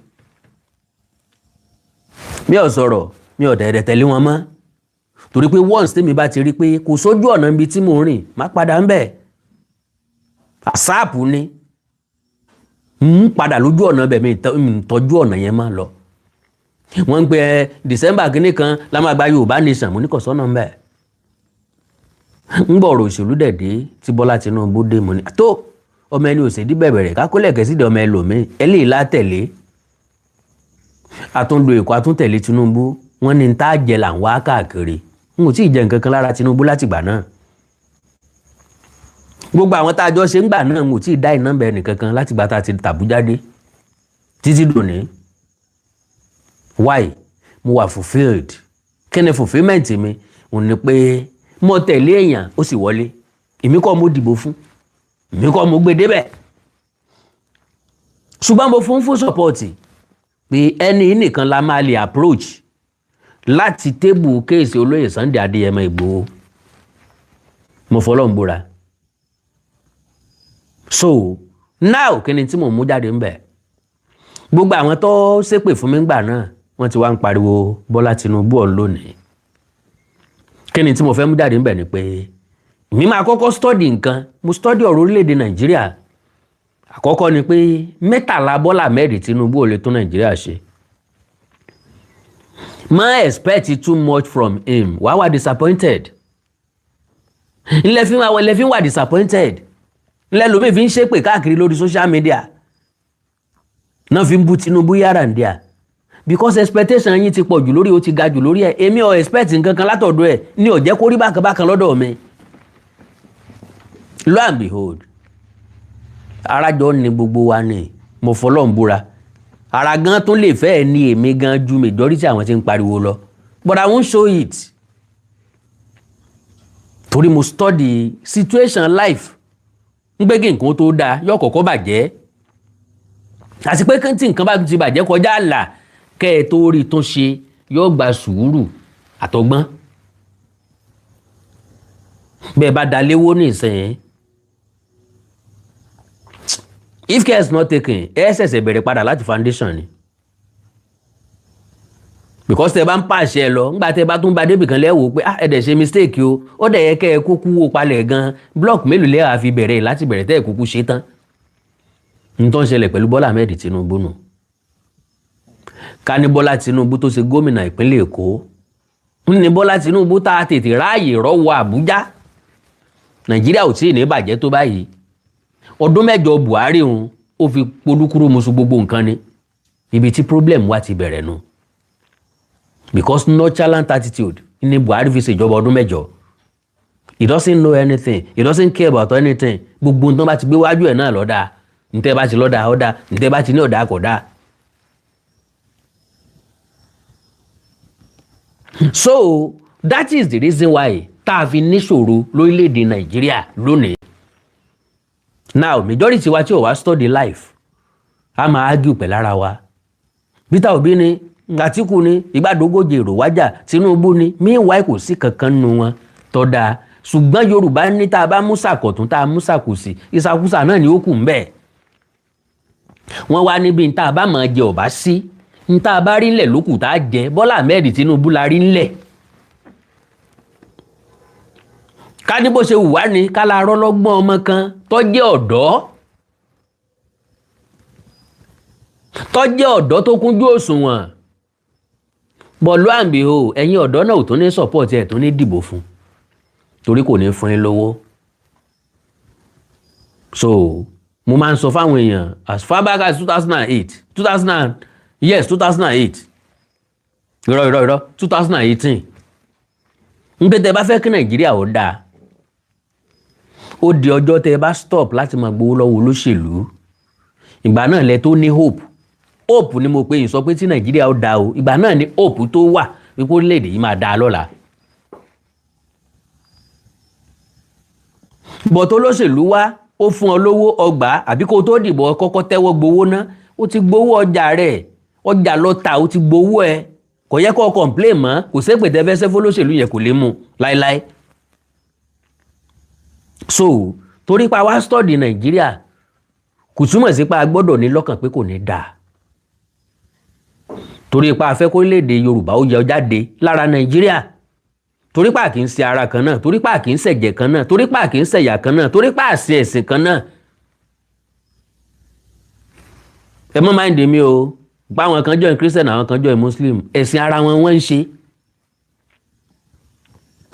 [SPEAKER 2] Mi ò sọ̀rọ̀, mi ò dẹ̀dẹ̀ tẹ̀lé wọn mọ́, torí pé once tèmi bá ti rí pé kò sójú ọ̀nà ibi tí mò ń rìn, má padà ń bẹ̀. Àsáàpù ni ń padà lójú ọ̀nà bẹ̀, mi tọ́jú ọ̀nà yẹn má lọ. Wọ́n ń pe December kínní kan la máa gba Yorùbá nation. Mo ní kò sọ́nà ń bẹ̀. Ń bọ̀ ọ̀rọ̀ òṣèlú dẹ̀ dé tí Bọ́lá Tinubu dé. Mo ní tó ọmọ ẹni òṣèdí bẹ̀bẹ̀rẹ̀ kákólẹ̀ kẹ́sídẹ̀ ọmọ ẹlòmíì ẹlẹ́yìí látẹ̀lé. Àtúndò Èkó, àtúntẹ̀lé Tinubu. Wọ́n ní tá a jẹ là ń wá káàkiri. N ò tí ì jẹ nǹkan kan lára Tinubu látìgbà náà. Gbogbo àwọn tá a jọ ṣe ń gbà náà, n ò tí ì dá iná bẹ nìkankan látìgbà tá a ti tàbújá dé títí dòní. Why? Mo wà fulfilled. Kí ni fulfilment mi? Ò ní pé mo tẹ̀lé èèyàn, ó sì wọlé. Èmi kọ́ mo dìbò fún, èmi kọ́ mo gbé débẹ̀, ṣùgbọ́n mo fún full support pé ẹni nìkan la máa lè approach láti table case olóyè Sunday Adéyẹmọ Ìgbòho. Mo fọlọ́n búra. So now, kí ni tí mò ń mú jáde ń bẹ̀? Gbogbo àwọn tó ṣépè fún mi ńgbà náà, wọ́n ti wá ń pariwo Bọ́lá Tinubu ọ̀hún lónìí. Kí ni tí mo fẹ́ mú jáde ń bẹ̀ ni pé èmi máa kọ́kọ́ study nǹkan. Mo study ọ̀rọ̀ orílẹ̀-èdè Nàìjíríà. Àkọ́kọ́ ni pé 13 Bọ́lá Ahmed Tinubu ò lè tún Nàìjíríà ṣe. Má expect too much from him, wàá wà disappointed. Ńlẹ̀ fi wà, ńlẹ̀ fi wà disappointed, ńlẹ̀ lómi fi ń ṣépè káàkiri lórí social media náà, fi ń bú Tinubu yàrá ń díà, because expectation yín ti pọ̀ jù lórí, ó ti ga jù lórí ẹ̀. Èmi ò expect nǹkan kan látọ̀dọ̀ ẹ̀ ní, ó jẹ́ kó rí bákan bákan lọ́dọ̀ mi. Lo and behold, arájọ ni gbogbo wa ni. Mo fọlọ́n búra, ara gan tún lè fẹ́ ní èmi gan ju majority àwọn tí ń pariwo lọ, but I won't show it, torí mo study situation life ń gbé kí nǹkan tó dáa yóò kọ́kọ́ bàjẹ́, àti pé tí nǹkan bá ti bàjẹ́ kọjá àlà, kẹ́ ẹ tó rí tún ṣe, yóò gba sùúrù àtọgbọ́n. Bẹ́ẹ̀ bá da léwó nísìnyí, if care is not taken, ẹ ṣẹ̀ṣẹ̀ bẹ̀rẹ̀ padà láti foundation ni, because tẹ bá ń pàṣẹ lọ, ńgbà tẹ bá tún ba débì kan, lẹ́wọ̀ pé ah, ẹ dẹ̀ ṣe mistake o, ó dẹ̀ yẹ kẹ́ ẹ kúkú wó palẹ̀ gan. Block mélòó lẹ́wà fi bẹ̀rẹ̀ láti bẹ̀rẹ̀ tẹ́ ẹ kúkú ṣe tán? N tó ń ṣẹlẹ̀ pẹ̀lú Bọ́lá Ahmed Tinubu nù. Ká ní Bọ́lá Tinubu tó ṣe gómìnà ìpínlẹ̀ Èkó ní Bọ́lá Tinubu tá a tètè ráàyè rọ́wọ́ Àbújá, Nàìjíríà ò tí ì ní bàjẹ́ tó báyìí. Ọdún 8 Buhari òun ó fi polúkúrú musu gbogbo nǹkan ni. Ibi tí problem wa ti bẹ̀rẹ̀ nu, because nonchalant attitude ní Buhari fi ṣèjọba ọdún 8. He doesn't know anything, he doesn't care about anything. Gbogbo nǹkan bá ti gbé wájú ẹ̀ náà lọ́dà, ntẹ́ bá ti lọ́dà ọ̀dà, ntẹ́ bá ti ní ọ̀dà kò dáa. So that is the reason why tá a fi níṣòro lórílẹ̀‐èdè Nàìjíríà lónìí. Now, majority wa tí ò wá study life, a máa argue pẹ̀lú ara wa. Peter Obi ni, Àtíkù ni, ìgbàdógójì èrò wájà, Tinubu ni. Meanwhile, kò sí kankan nu wọn tó dáa. Ṣùgbọ́n Yorùbá ní tá a bá mú sàkọ̀tún, tá a mú sàkòsì, ìsàkúsà náà ni ó kù ń bẹ̀. Wọ́n wá níbi tá a bá máa jẹ ọ̀bá sí, ní tá a bá rí ńlẹ̀ lókù tá a jẹ. Bọ́lá Ahmed Tinubu la rí ńlẹ̀. Ká ní bó ṣe wù wá ni ká la rọ́lọ́gbọ́n ọmọ kan tó jẹ́ ọ̀dọ́, tó jẹ́ ọ̀dọ́ tó kúnjú òṣùwọ̀n. Bọ̀lú àǹbí o, ẹ̀yin ọ̀dọ́ náà ò tún ní support ẹ̀, tún ní dìbò fún, torí kò ní fún yín lówó. So mo máa ń sọ fáwọn èèyàn as far back as 2008, 2000, yes, 2008, irọ́ irọ́ irọ́, 2018, ń pé tẹ bá fẹ́ kí Nàìjíríà ó dáa, ó di ọjọ́ tẹ bá stop láti máa gbowó lọ́wọ́ olóṣèlú. Ìgbà náà lẹ tó ní hope. Hope ni mo pe yìí sọ pé tí Nàìjíríà ó dáa o, ìgbà náà ni hope tó wà wípé orílẹ̀-èdè yìí máa dáa lọ́la. Bọ̀tọ̀ olóṣèlú wá, ó fún ọ lówó ọgbà, àbí kó o tó dìbò kọ́kọ́ tẹ́wọ́ gbowó ná, ó ti gbowó ọjà rẹ̀, ọjà lọ tà, ó ti gbowó ẹ, kò yẹ kó o complain mọ́. Kò sépè tẹ́ fẹ́ sẹ́ fọlọ́ṣèlú yẹn, kò lè mú láéláé. So torí pa wá study Nàìjíríà kò túmọ̀ sí pa a gbọ́dọ̀ ní lọ́kàn pé kò ní dáa. Torí pa a fẹ́ kó léde Yorùbá ó yọ jáde lára Nàìjíríà, torí pa kì í ṣe ara kan náà, torí pa kì í ṣẹ̀jẹ̀ kan náà, torí pa kì í ṣẹ̀yà kan náà, torí pa àṣẹ ẹ̀sìn kan náà. Ẹ mọ́ máa ń dè mí o, pa àwọn kan join Christian, àwọn kan join Muslim, ẹ̀sìn ara wọn wọ́n ń ṣe,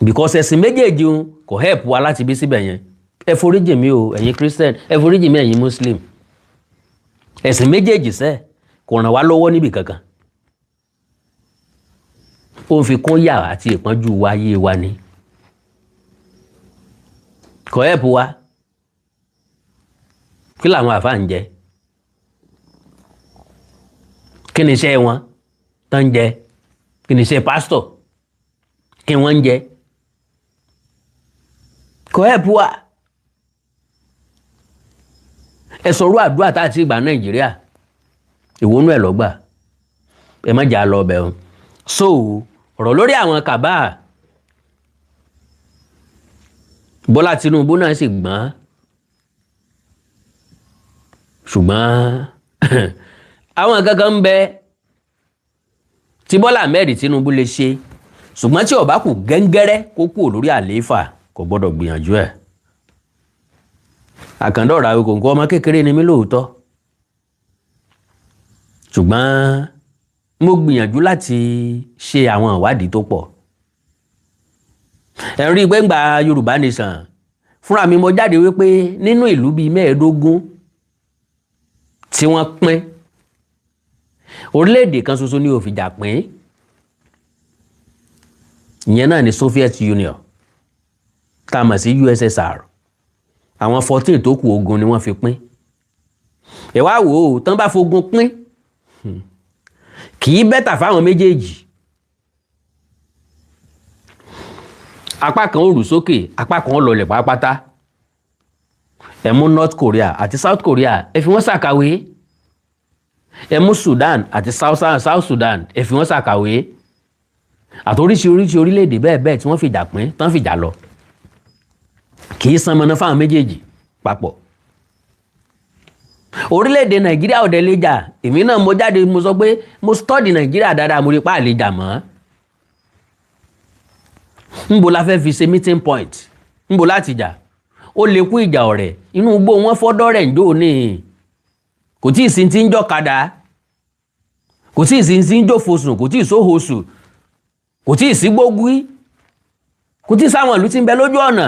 [SPEAKER 2] because ẹ̀sìn méjèèjì ń kò help wa láti bí síbẹ̀ yẹn. Ẹ foríjì mi o ẹ̀yin Christian, ẹ foríjì mi ẹ̀yin Muslim. Ẹ̀sìn méjèèjì sẹ́ kò ràn wá lọ́wọ́ níbì kankan, ó ń fi kún yà àti ìpọ́njú wa ayé wa ni, kò help wa. Kí làwọn àfa ń jẹ? Kí ni iṣẹ́ wọn tó ń jẹ? Kí ni iṣẹ́ pásítọ̀? Kí wọ́n ń jẹ? Kò help wa. Ẹ sọ̀rọ̀ àdúrà tá a ti gbà Nàìjíríà, ìwónú ẹ̀ lọ́gbà, ẹ má jà lọ ọbẹ̀ o. So ọ̀rọ̀ lórí àwọn kàbá, Bọ́lá Tinubu náà sì gbọ́n, ṣùgbọ́n àwọn kankan ń bẹ tí Bọ́lá Ahmed Tinubu lè ṣe, ṣùgbọ́n tí ó bá kù gẹ́ngẹ́rẹ́ kó kúrò lórí àlééfà, kò gbọ́dọ̀ gbìyànjú ẹ̀. Àkàndọ̀rọ̀ Awikonko ọmọ kékeré ni mí lóòótọ́, ṣùgbọ́n mo gbìyànjú láti ṣe àwọn ìwádìí tó pọ̀. Ẹ rí i pé ńgbà Yorùbá Nation fúnra mi mo jáde wípé nínú ìlú bíi 25 tí wọ́n pín, orílẹ̀-èdè kan ṣoṣo ní ó fìjà pín, ìyẹn náà ni Soviet Union tá a mọ̀ sí USSR. Àwọn 14 tó kù ogun ni wọ́n fi pín. Ẹ wá wò ó, tán bá fogun pín, kì í bẹ́tà fáwọn méjèèjì. Apá kan ó rù sókè, apá kan ó lọlẹ̀ pátápátá. Ẹ mú North Korea àti South Korea, ẹ fi wọ́n ṣàkàwé. Ẹ mú Sudan àti South Sudan, ẹ fi wọ́n ṣàkàwé. Àti oríṣiríṣi orílẹ̀-èdè bẹ́ẹ̀ bẹ́ẹ̀ tí wọ́n fìjà pín, tán fìjà lọ, kì í san mọ́nà fáwọn méjèèjì papọ̀. Orílẹ̀-èdè Nàìjíríà ò dẹ̀ lè jà. Èmi náà mo jáde, mo sọ pé mo study Nàìjíríà dáadáa, mo rí pa àlè jà mọ́. Ńbo la fẹ́ fi ṣe meeting point? Ńbo láti jà? Ó lè kú ìjà ọ̀rẹ́ inú igbó wọn fọ́dọ́ rẹ̀ ń jò ní. Kò tí ì sí ti ń jọ́kadà, kò tí ì sí ti ń jófosùn, kò tí ì sóhosù, kò tí ì sí gbógúí, kò tí ì sáwọn ìlú tí ń bẹ lójú ọ̀nà.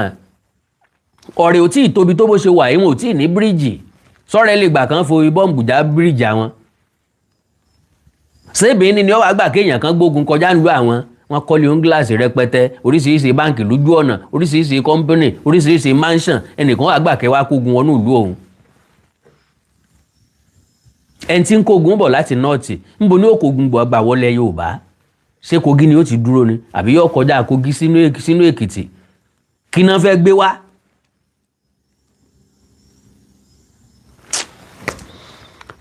[SPEAKER 2] Ọ̀rẹ́ ò tí ì tóbi tó bó ṣe wà, ìwọ̀n ò tí ì ní bíríìjì. Sọ̀rọ̀ ẹ lè gbà kán fo bọ́ǹbù já bíríìjì àwọn. Ṣé Benin ni ó wàá gbà kéèyàn kan gbógun kọjá nílùú àwọn? Wọn kọ́lé oún gíláàsì rẹpẹtẹ, oríṣiríṣi báǹkì lójú ọ̀nà, oríṣiríṣi company, oríṣiríṣi mansion. Ẹnìkan wàá gbà kẹ́ wá kógun wọnú ìlú òun. Ẹni tí ń kógun bọ̀ láti north, níbo ni ó kógun bọ̀ gbà wọlé Yorùbá? Ṣé Kogi ni ó ti dúró ni, àbí yóò kọjá Kogi sínú Èkìtì? Kí náà fẹ́ gbé wá?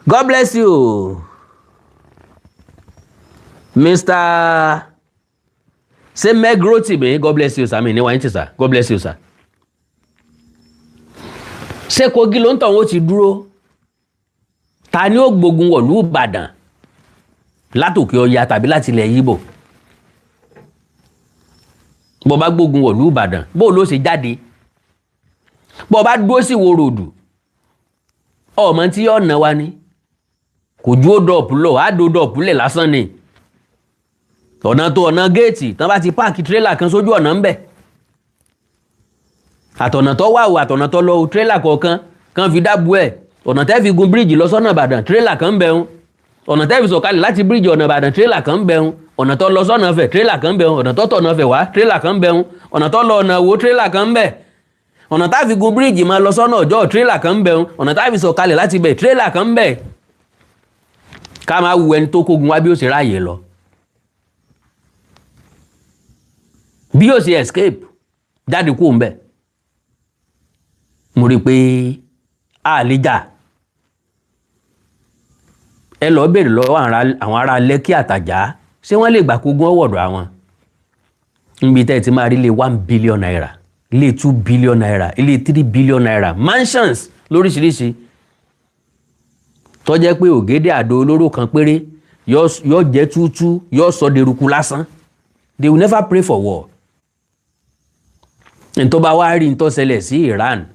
[SPEAKER 2] God bless you, Mr. Ṣé Megrotimi, God bless you sir. Mi ní wáyé ti sir. God bless you sir. Ṣé Kogi ló ń tọ̀ wọ́n ti dúró? Ta ni ó gbógun wọ̀lú Ìbàdàn látòkè Ọya tàbí láti ilẹ̀ Yíbò? Bó bá gbógun wọ̀lú Ìbàdàn, bó ló ṣe jáde? Bó bá dúró sí Ìwó ròdù, ọmọ tí yóò ná wa ni kò ju ó dọ̀pù lọ, á do dọ̀pù lẹ̀ lásán ni. Ọ̀nà tó ọ̀nà géètì tán bá ti páàkì tírélà kan sójú ọ̀nà ń bẹ̀, àtọ̀nà tó wà o, àtọ̀nà tó lọ o, tírélà kọ̀ọ̀kan kan fi dábù ẹ̀. Ọ̀nà tẹ́ fi gun bíríìjì lọ sọ́nà Ìbàdàn, tírélà kan ń bẹ̀ ń. Ọ̀nà tẹ́ fi sọ̀kalẹ̀ láti bíríìjì ọ̀nà Ìbàdàn, tírélà kan ń bẹ̀ ń. Ọ̀nà tó lọ sọ́nà Ifẹ̀, tírélà kan ń bẹ̀ ń. Ọ̀nà tó tọ̀nà Ifẹ̀ wá, tírélà kan ń bẹ̀ ń. Ọ̀nà tó lọ ọ̀nà Ìwó, tírélà kan ń bẹ̀. Ọ̀nà tá fi gun bíríìjì máa lọ sọ́nà Ọ̀jọ́, tírélà kan ń bẹ̀ ń. Ọ̀nà tá fi sọ̀kalẹ̀ láti bẹ̀, tírélà kan ń bẹ̀. Ká máa wu ẹni tó kógun wá bí ó ṣe ráàyè lọ, bí yóò ṣe escape jáde kúrò ń bẹ̀. Mo rí i pé a lè jà. Ẹ lọ béèrè lọ́wọ́ àwọn ará Lẹ́kì àtàjà, ṣé wọ́n lè gbà kógun ọwọ́dọ̀ àwọn? Níbi tẹ́ ẹ ti máa rí ilé ₦1 billion, ilé ₦2 billion, ilé ₦3 billion, mansions lóríṣiríṣi, tó jẹ́ pé ògèdè àdó olóró kan péré yóò jẹ́ túútú, yóò sọ deruku lásán. They will never pray for war. Ntọ́ bá wá rí ntọ́ ṣẹlẹ̀ sí Iran,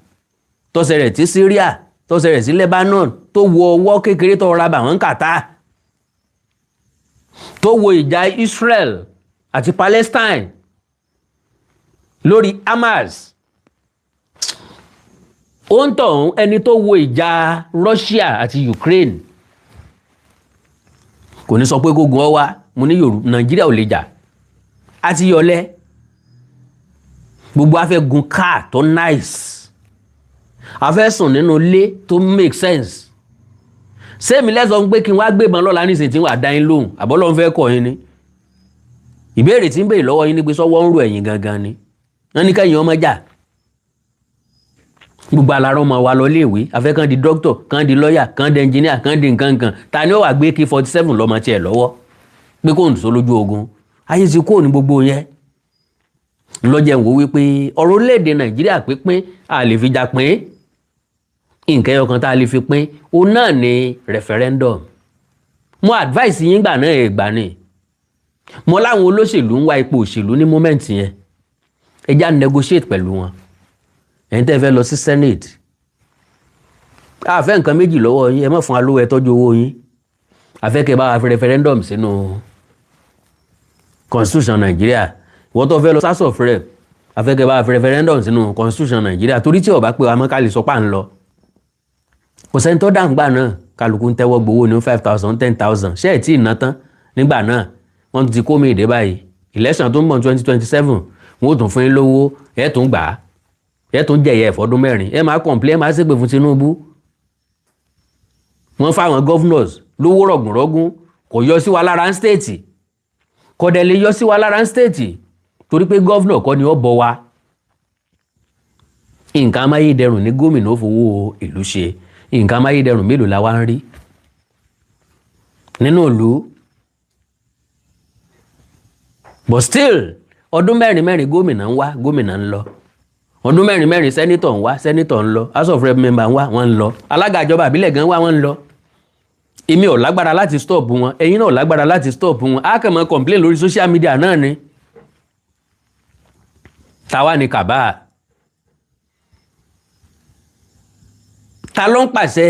[SPEAKER 2] tó ṣẹlẹ̀ sí Syria, tó ṣẹlẹ̀ sí Lebanon, tó wo ọwọ́ kékeré tó ra bà wọ́n kàtá, tó wo ìjà Israel àti Palestine lórí Hamas, ó ń tọ̀hún ẹni tó wo ìjà Russia àti Ukraine kò ní sọ pé kógun ọ wá. Mo ní Yorùbá, Nàìjíríà ò lè jà àti yọlẹ. Gbogbo a fẹ́ gun car tó nice, a fẹ́ sùn nínú ilé tó make sense. Sẹ́mi lẹ́sọ̀ pé kí n wá gbébọn lọ́la nísìnyí tí wàá dá yín lóhùn, àbọ́lọ́ ń fẹ́ kọ́ yín ni? Ìbéèrè tí ń béèrè lọ́wọ́ yín ni pé sọ́wọ́ ń ro ẹ̀yìn gangan ni wọ́n ní kẹ́yìn ọmọ jà. Gbogbo alarọ́ ọmọ wa lọ léèwé, afẹ́ kàn di doctor, kàn di lawyer, kàn di engineer, kàn di nǹkan kan. Ta ni ó wàá gbé AK-47 lọ́mọ tiẹ̀ lọ́wọ́ pé kò ń sọ lójú ogun? Ayé ti kúrò ní gbogbo yẹn. Lọ́jẹ̀ ń wo wípé ọ̀rọ̀ orílẹ̀-èdè Nàìjíríà pínpín, a lè fi jà pín. Nǹkan ẹyọ kan tá a lè fi pín, òun náà ni referendum. Mo advice yín gbà náà, ẹ̀ gbà ni. Mo láwọn olóṣèlú ń wá ipò òṣèlú ní moment yẹn, ẹ já negotiate pẹ̀lú wọn. Ẹ̀yin tẹ́ fẹ́ lọ sí Senate, a fẹ́ nǹkan méjì lọ́wọ́ yín: ẹ má fún wa lówó, ẹ tọ́jú owó yín. A fẹ́ kẹ́ bá wa fi referendum sínú constitution Nàìjíríà. Ìwọ́n tó fẹ́ lọ House of Rep, a fẹ́ kẹ́ bá wa fi referendum sínú constitution Nàìjíríà, torí tí ó bá pé wa mọ́, ká lè sọ pà ń lọ. Kò sẹ́ni tó dáhùn gbà náà. Kálukú ń tẹ́wọ́ gbowó ní 5,000, 10,000. Ṣé ẹ̀ tí ì ná tán nígbà náà? Wọ́n ti kó mi ìdè báyìí. Election tó ń bọ̀ 2027, wọ́n ó tún fún yín lówó, ẹ̀ tún gbà á, ẹ̀ tún jẹ̀yẹ ẹ̀fọ́dún 4, ẹ̀ máa complain, ẹ̀ máa ṣépè fún Tinubu. Wọ́n fáwọn governors lówó rọ̀gùnrọ̀gùn, kò yọ sí wa lára ń state, kò dẹ̀ lè yọ sí wa lára ń state, torí pé governor kọ́ ni ó bọ̀ wa. Nǹkan amáyédẹrùn ní gómìnà ó fowó ìlú ṣe. Nǹkan amáyédẹrùn mélòó la wá ń rí nínú ìlú? But still, ọdún mẹ́rin mẹ́rin, gómìnà ń wá, gómìnà ń lọ. Ọdún mẹ́rin mẹ́rin, senator ń wá, senator ń lọ. House of Rep member ń wá, wọ́n ń lọ. Alága ìjọba àbílẹ̀ gan wá, wọ́n ń lọ. Èmi ò lágbára láti stop wọn, ẹ̀yin náà ò lágbára láti stop wọn. Á kàn máa complain lórí social media náà ni. Táwa ni kàbá? Ta ló ń pàṣẹ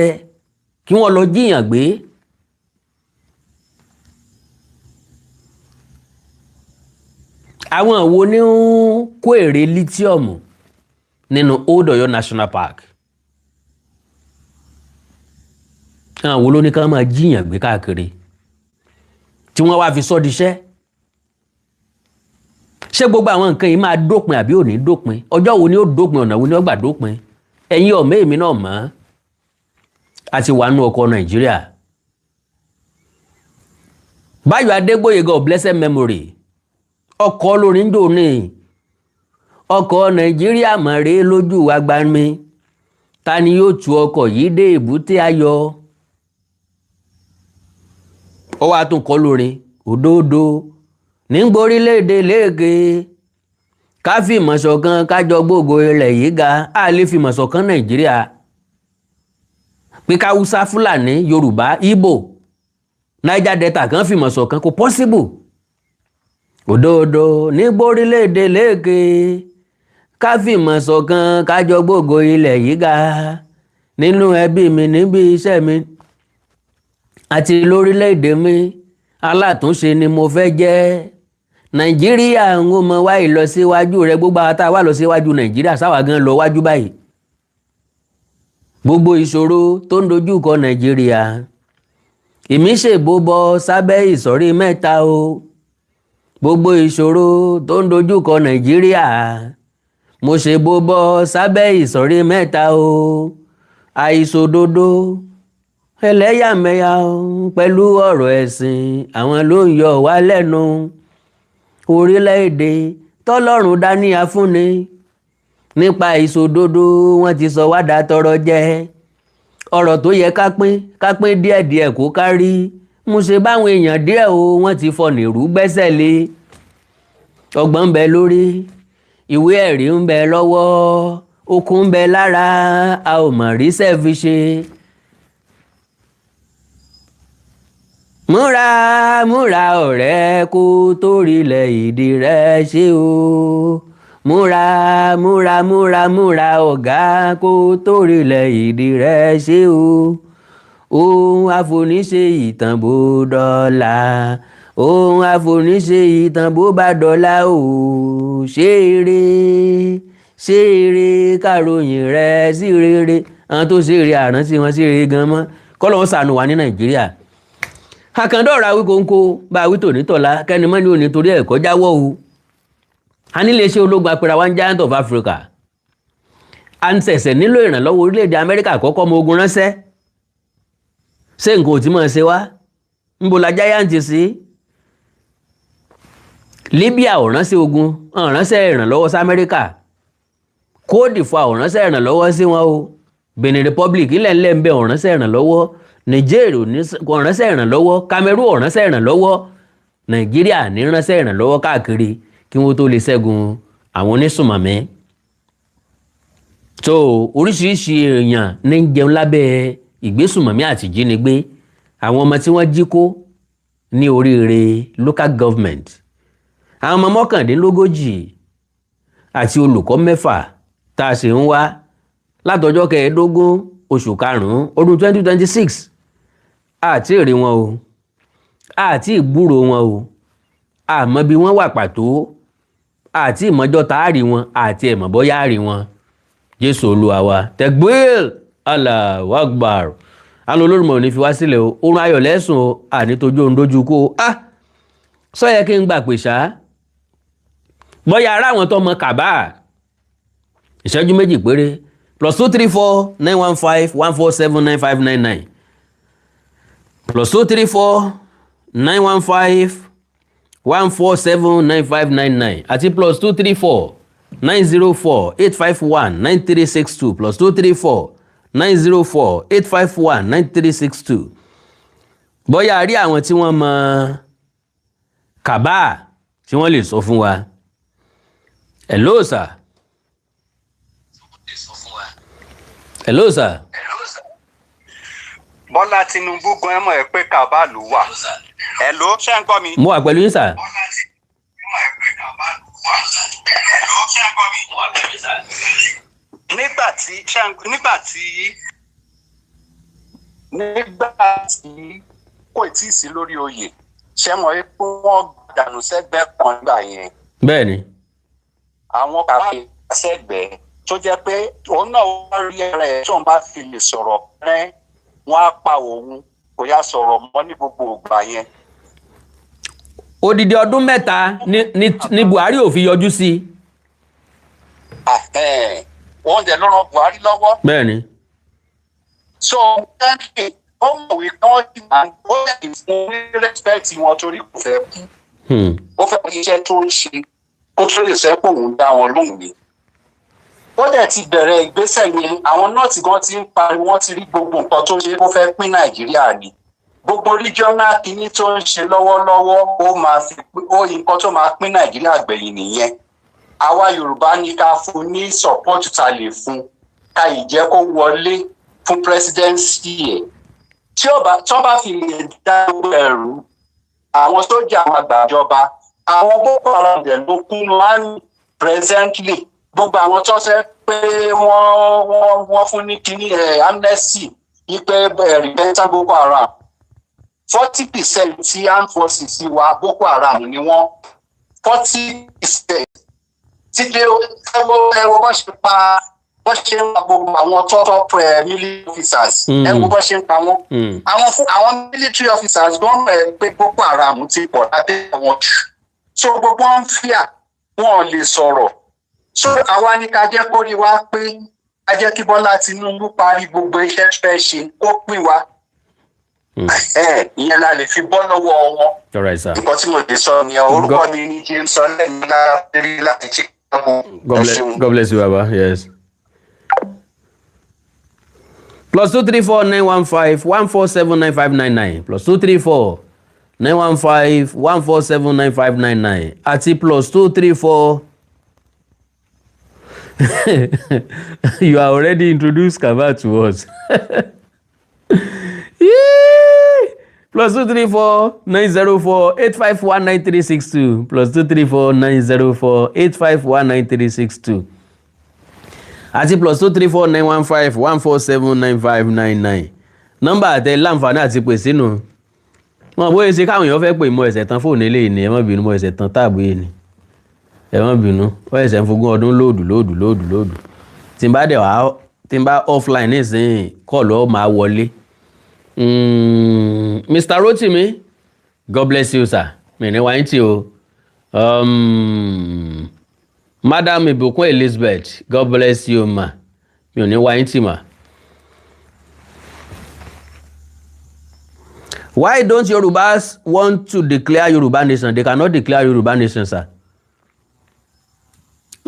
[SPEAKER 2] kí wọ́n lọ jíyàn gbé? Àwọn wo ni ń kó èrè lithium nínú Old Ọ̀yọ́ National Park? Àwọn wo ló ní ká máa jíyàn gbé káàkiri? Tí wọ́n wá fi sọ́ diṣẹ́. Ṣé gbogbo àwọn nǹkan yìí máa dópin àbí ò ní dópin? Ọjọ́ wo ni ó dópin? Ọ̀nà wo ni ó gbà dópin? Ẹ̀yin ọ̀mọ́, èmi náà mọ̀ àti wà nù ọkọ̀ Nàìjíríà. Báyọ̀ Adégbóyèga of blessed memory, ọkọ̀ olórin dò ní ọkọ̀ Nàìjíríà mọ̀rẹ́ lójú agbami, ta ni yóò tu ọkọ̀ yìí dé èbúté ayọ̀? Ó wàá tún kọ́ lórin òdòdó nígbórílẹ̀-èdè léèké, ká fìmọ̀ ṣọ̀kan, kájọ gbogbo ilẹ̀ yìí ga. Á lè fìmọ̀ ṣọ̀kan Nàìjíríà pé káwúsá, Fúlàní, Yorùbá, Ìgbò, Niger Delta kan fìmọ̀ ṣọ̀kan, kò possible. Òdòdó nígbórílẹ̀-èdè léèké, ká fìmọ̀ ṣọ̀kan, kájọ gbogbo ilẹ̀ yìí ga, nínú ẹbí mi, níbi iṣẹ́ mi àti lórílẹ̀-èdè mi, alátúnṣe ni mo fẹ́ jẹ́. Nàìjíríà ń mọ wá ìlọsíwájú rẹ. Gbogbo àwọn tá a wà lọ síwájú Nàìjíríà, sáwà gan lọ wájú báyìí. Gbogbo ìṣòro tó ń dojú kọ Nàìjíríà, èmi ṣèbó bọ sábẹ́ ìsọ̀rí mẹ́ta o. Gbogbo ìṣòro tó ń dojú kọ Nàìjíríà, mo ṣèbó bọ sábẹ́ ìsọ̀rí mẹ́ta o: àìṣòdodo, ẹlẹ́yàmẹ̀yà pẹ̀lú ọ̀rọ̀ ẹ̀sìn, àwọn ló ń yọ wá lẹ́nu. Orílẹ̀-èdè tọ́lọ́run dání afúnni, nípa ìṣòdodo, wọ́n ti sọ wá dàtọrọ jẹ. Ọ̀rọ̀ tó yẹ ká pín, ká pín díẹ̀díẹ̀ kó kárí, mo ṣe báwọn èèyàn díẹ̀ o, wọ́n ti fọ̀nà ìrú gbẹ́sẹ̀ lé. Ọgbọ́n ń bẹ lórí, ìwé ẹ̀rí ń bẹ lọ́wọ́, okun ń bẹ lára, a ò mọ̀ ríṣẹ́ fi ṣe. Múra, múra ọ̀rẹ́, kó torílẹ̀ èdè rẹ ṣe o. Múra, múra, múra, múra ọ̀gá, kó torílẹ̀ èdè rẹ ṣe o. Ohun àfoníṣe ìtàn bó dọ́là, ohun àfoníṣe ìtàn bó bá dọ́là o, ṣe eré, ṣe eré, kàròyìn rẹ sí rere. Àwọn tó ṣe eré àrántí wọn sí rere gan mọ́. Kọ́lọ́ ń ṣàánú wa ní Nàìjíríà. Àkàndọ̀rọ̀ Awíkonko bá wí tòní tọ̀la, kẹ́ni mọ́ni ò ní torí ẹ̀kọ́ jáwọ́ o. A ní iléeṣẹ́ ológun apẹ̀rẹ̀ one giant of Africa, à ń ṣẹ̀ṣẹ̀ nílò ìrànlọ́wọ́ orílẹ̀-èdè Amẹ́ríkà kọ́kọ́ ọmọ ogun ránṣẹ́. Ṣé nǹkan ò tí mọ̀ ṣe wá? Ńbo la giant sí? Libya ò ránṣẹ́ ogun, ò ránṣẹ́ ìrànlọ́wọ́ sí Amẹ́ríkà. Côte d'Ivoire ò ránṣẹ́ ìrànlọ́wọ́ sí wọn o. Benin Republic ilẹ̀ ńlẹ̀ ń bẹ ò ránṣẹ́ ìrànlọ́wọ́. Niger kò ránṣẹ́ ìrànlọ́wọ́. Cameroon ò ránṣẹ́ ìrànlọ́wọ́. Nàìjíríà ní ránṣẹ́ ìrànlọ́wọ́ káàkiri kí wọ́n tó lè ṣẹ́gun àwọn onísùnmọ̀mí. So oríṣiríṣi èèyàn ní ń jẹun lábẹ́ ìgbésùnmọ̀mí àti ìjínigbé. Àwọn ọmọ tí wọ́n jí kó ní oríire local government, àwọn ọmọ 39 àti olùkọ́ 6 tá a sì ń wá látọjọ́ 15 oṣù karùn-ún ọdún 2026, àti èrè wọn o, àti ìgbúrò wọn o, àmọ́ bí wọ́n wà pàtó, àti ìmọ̀jọ́ tá a rí wọn, àti ẹ̀mọ̀ bọ́yá a rí wọn. Jésù Olúwa wa. Tekbir, Allahu Akbar. Àwọn olórùmọ̀ ò ní fi wá sílẹ̀ o. Oorun ayọ̀ lẹ́sùn o, àní tójú ohun dójú kó o. Ah, sọ yẹ kí n gbà pè ṣá, bóyá ara àwọn tó mọ kàbá. Ìṣẹ́jú 2 péré. +234 915 147 9599, +234 915 147 9599 àti +234 904 851 9362, +234 904 851 9362. Bóyá a rí àwọn tí wọ́n mọ kàbá tí wọ́n lè sọ fún wa. Hello sir. Hello sir.
[SPEAKER 4] Bọ́lá Tinubu gan ẹ mọ̀ ẹ́ pé kàbá ló wà. Ẹ̀ ló ṣe ń gbọ́ mi.
[SPEAKER 2] Mo wà pẹ̀lú yín sir.
[SPEAKER 4] Nígbà tí kò tí ì sí lórí oyè, ṣe mọ̀ pé wọ́n dànù sẹ́gbẹ́ kan nígbà yẹn.
[SPEAKER 2] Bẹ́ẹ̀ ni.
[SPEAKER 4] Àwọn kàbá sẹ́gbẹ̀ẹ́ tó jẹ́ pé òun náà wá rí ara ẹ̀ tóun bá fi lè sọ̀rọ̀ pẹ́, wọ́n á pa òun, kò yá sọ̀rọ̀ mọ́ ní gbogbo ìgbà yẹn.
[SPEAKER 2] Odidi ọdún 3 ni Buhari ò fi yọjú sí i.
[SPEAKER 4] Wọ́n dẹ̀ ló ran Buhari lọ́wọ́.
[SPEAKER 2] Bẹ́ẹ̀ni.
[SPEAKER 4] So tẹ́lẹ̀, ó mọ̀ wípé wọ́n ti máa ń ó lè fún ní respect wọn torí kò fẹ́ kú. Ó fẹ́ kí iṣẹ́ tó ń ṣe kó tó lè sẹ́ pé òun dá wọn lóhùn ni. Ó dẹ̀ ti bẹ̀rẹ̀ ìgbésẹ̀ yẹn. Àwọn North gan ti ń pariwo, wọ́n ti rí gbogbo nǹkan tó ṣe. Ó fẹ́ pín Nàìjíríà ni. Gbogbo regional kinní tó ń ṣe lọ́wọ́lọ́wọ́, ó máa fi ó nǹkan tó máa pín Nàìjíríà gbẹ̀yìn nìyẹn. Àwa Yorùbá ní ká fún ní support ta lè fún, ká ì jẹ́ kó wọlé fún presidency ẹ̀. Tí ó bá tí wọ́n bá fi lè dá gbogbo ẹ̀rú, àwọn sójà máa gbàjọba. Àwọn Boko Haram dẹ̀ ló kún láàmì presently. Gbogbo àwọn tó ṣe pé wọ́n fún ní kíní ẹ̀ amnesty wípé ẹ̀ repentant Boko Haram, 40% tí armed forces wa, Boko Haram ni wọ́n, 40%. Títí ẹ wo bó ṣe pa, bó ṣe ń pa gbogbo àwọn top top military officers. Ẹ wo bó ṣe ń pa wọ́n. Àwọn fún àwọn military officers gan mọ̀ pé Boko Haram ti pọ̀ lábẹ́ àwọn jù, so gbogbo wọn ń fíà, wọn ò lè sọ̀rọ̀. So àwa ní ká jẹ́ kó rí wa pé ká jẹ́ kí Bọ́lá Tinubu parí gbogbo iṣẹ́ fẹ́ ṣe, kó pín wa. Ìyẹn la lè fi bọ́ lọ́wọ́ wọn.
[SPEAKER 2] All right, sir.
[SPEAKER 4] Nǹkan tí mo lè sọ ni. Orúkọ mi ní James Ọlẹ́mìlá láti Chicago.
[SPEAKER 2] God bless you, Baba. Yes. +234 915 147 9599, +234 915 147 9599 àti +234. You are already introduced Kaba to us. Yee! +234 904 851 9362, +234 904 851 9362 àti +234 915 147 9599. Nọ́mbà àtẹ láǹfààní àti pè sínú wọn bóyá ṣe káwọn èèyàn fẹ́ pè. Mọ ẹ̀sẹ̀ tán fóònù eléyìí ni. Ẹ má bínú, mọ ẹ̀sẹ̀ tán táàbù yìí ni. Ẹ má bínú, wọ́n ẹ̀sẹ̀ ń fogún ọdún load, load, load, load. Tí n bá dẹ̀ wá, tí n bá offline nísìnyí, call ọ̀ máa wọlé. Mr. Rotimi, God bless you, sir. Mi ní wáyé tí o. Madam Ìbùkún Elizabeth, God bless you, ma. Mi ò ní wáyé tì mà. Why don't Yorubas want to declare Yoruba nation? They cannot declare Yoruba nation, sir.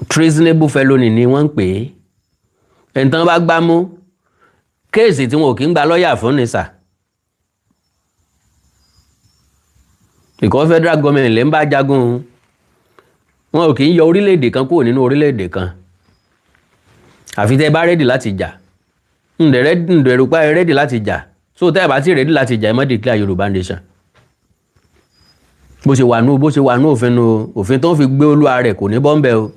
[SPEAKER 2] Treasonable felony ni wọ́n ń pè é. Ẹni tán bá gbá mú, case tí wọn ò kí ń gba lọ́ọ̀yà fún ni, sir. Because federal government lè ń bá jagun. Wọn ò kì í yọ orílẹ̀-èdè kan kúrò nínú orílẹ̀-èdè kan. Àfi tẹ́ ẹ bá ready láti jà. Ǹdẹ̀rẹ̀ rò pé ẹ ready láti jà. So tẹ́ ẹ bá ti ready láti jà, ẹ má declare Yorùbá nation. Bó ṣe wà nú òfin nu, òfin tó ń fi gbé olúwa rẹ̀ kò ní bọ́m̀bẹ́ o.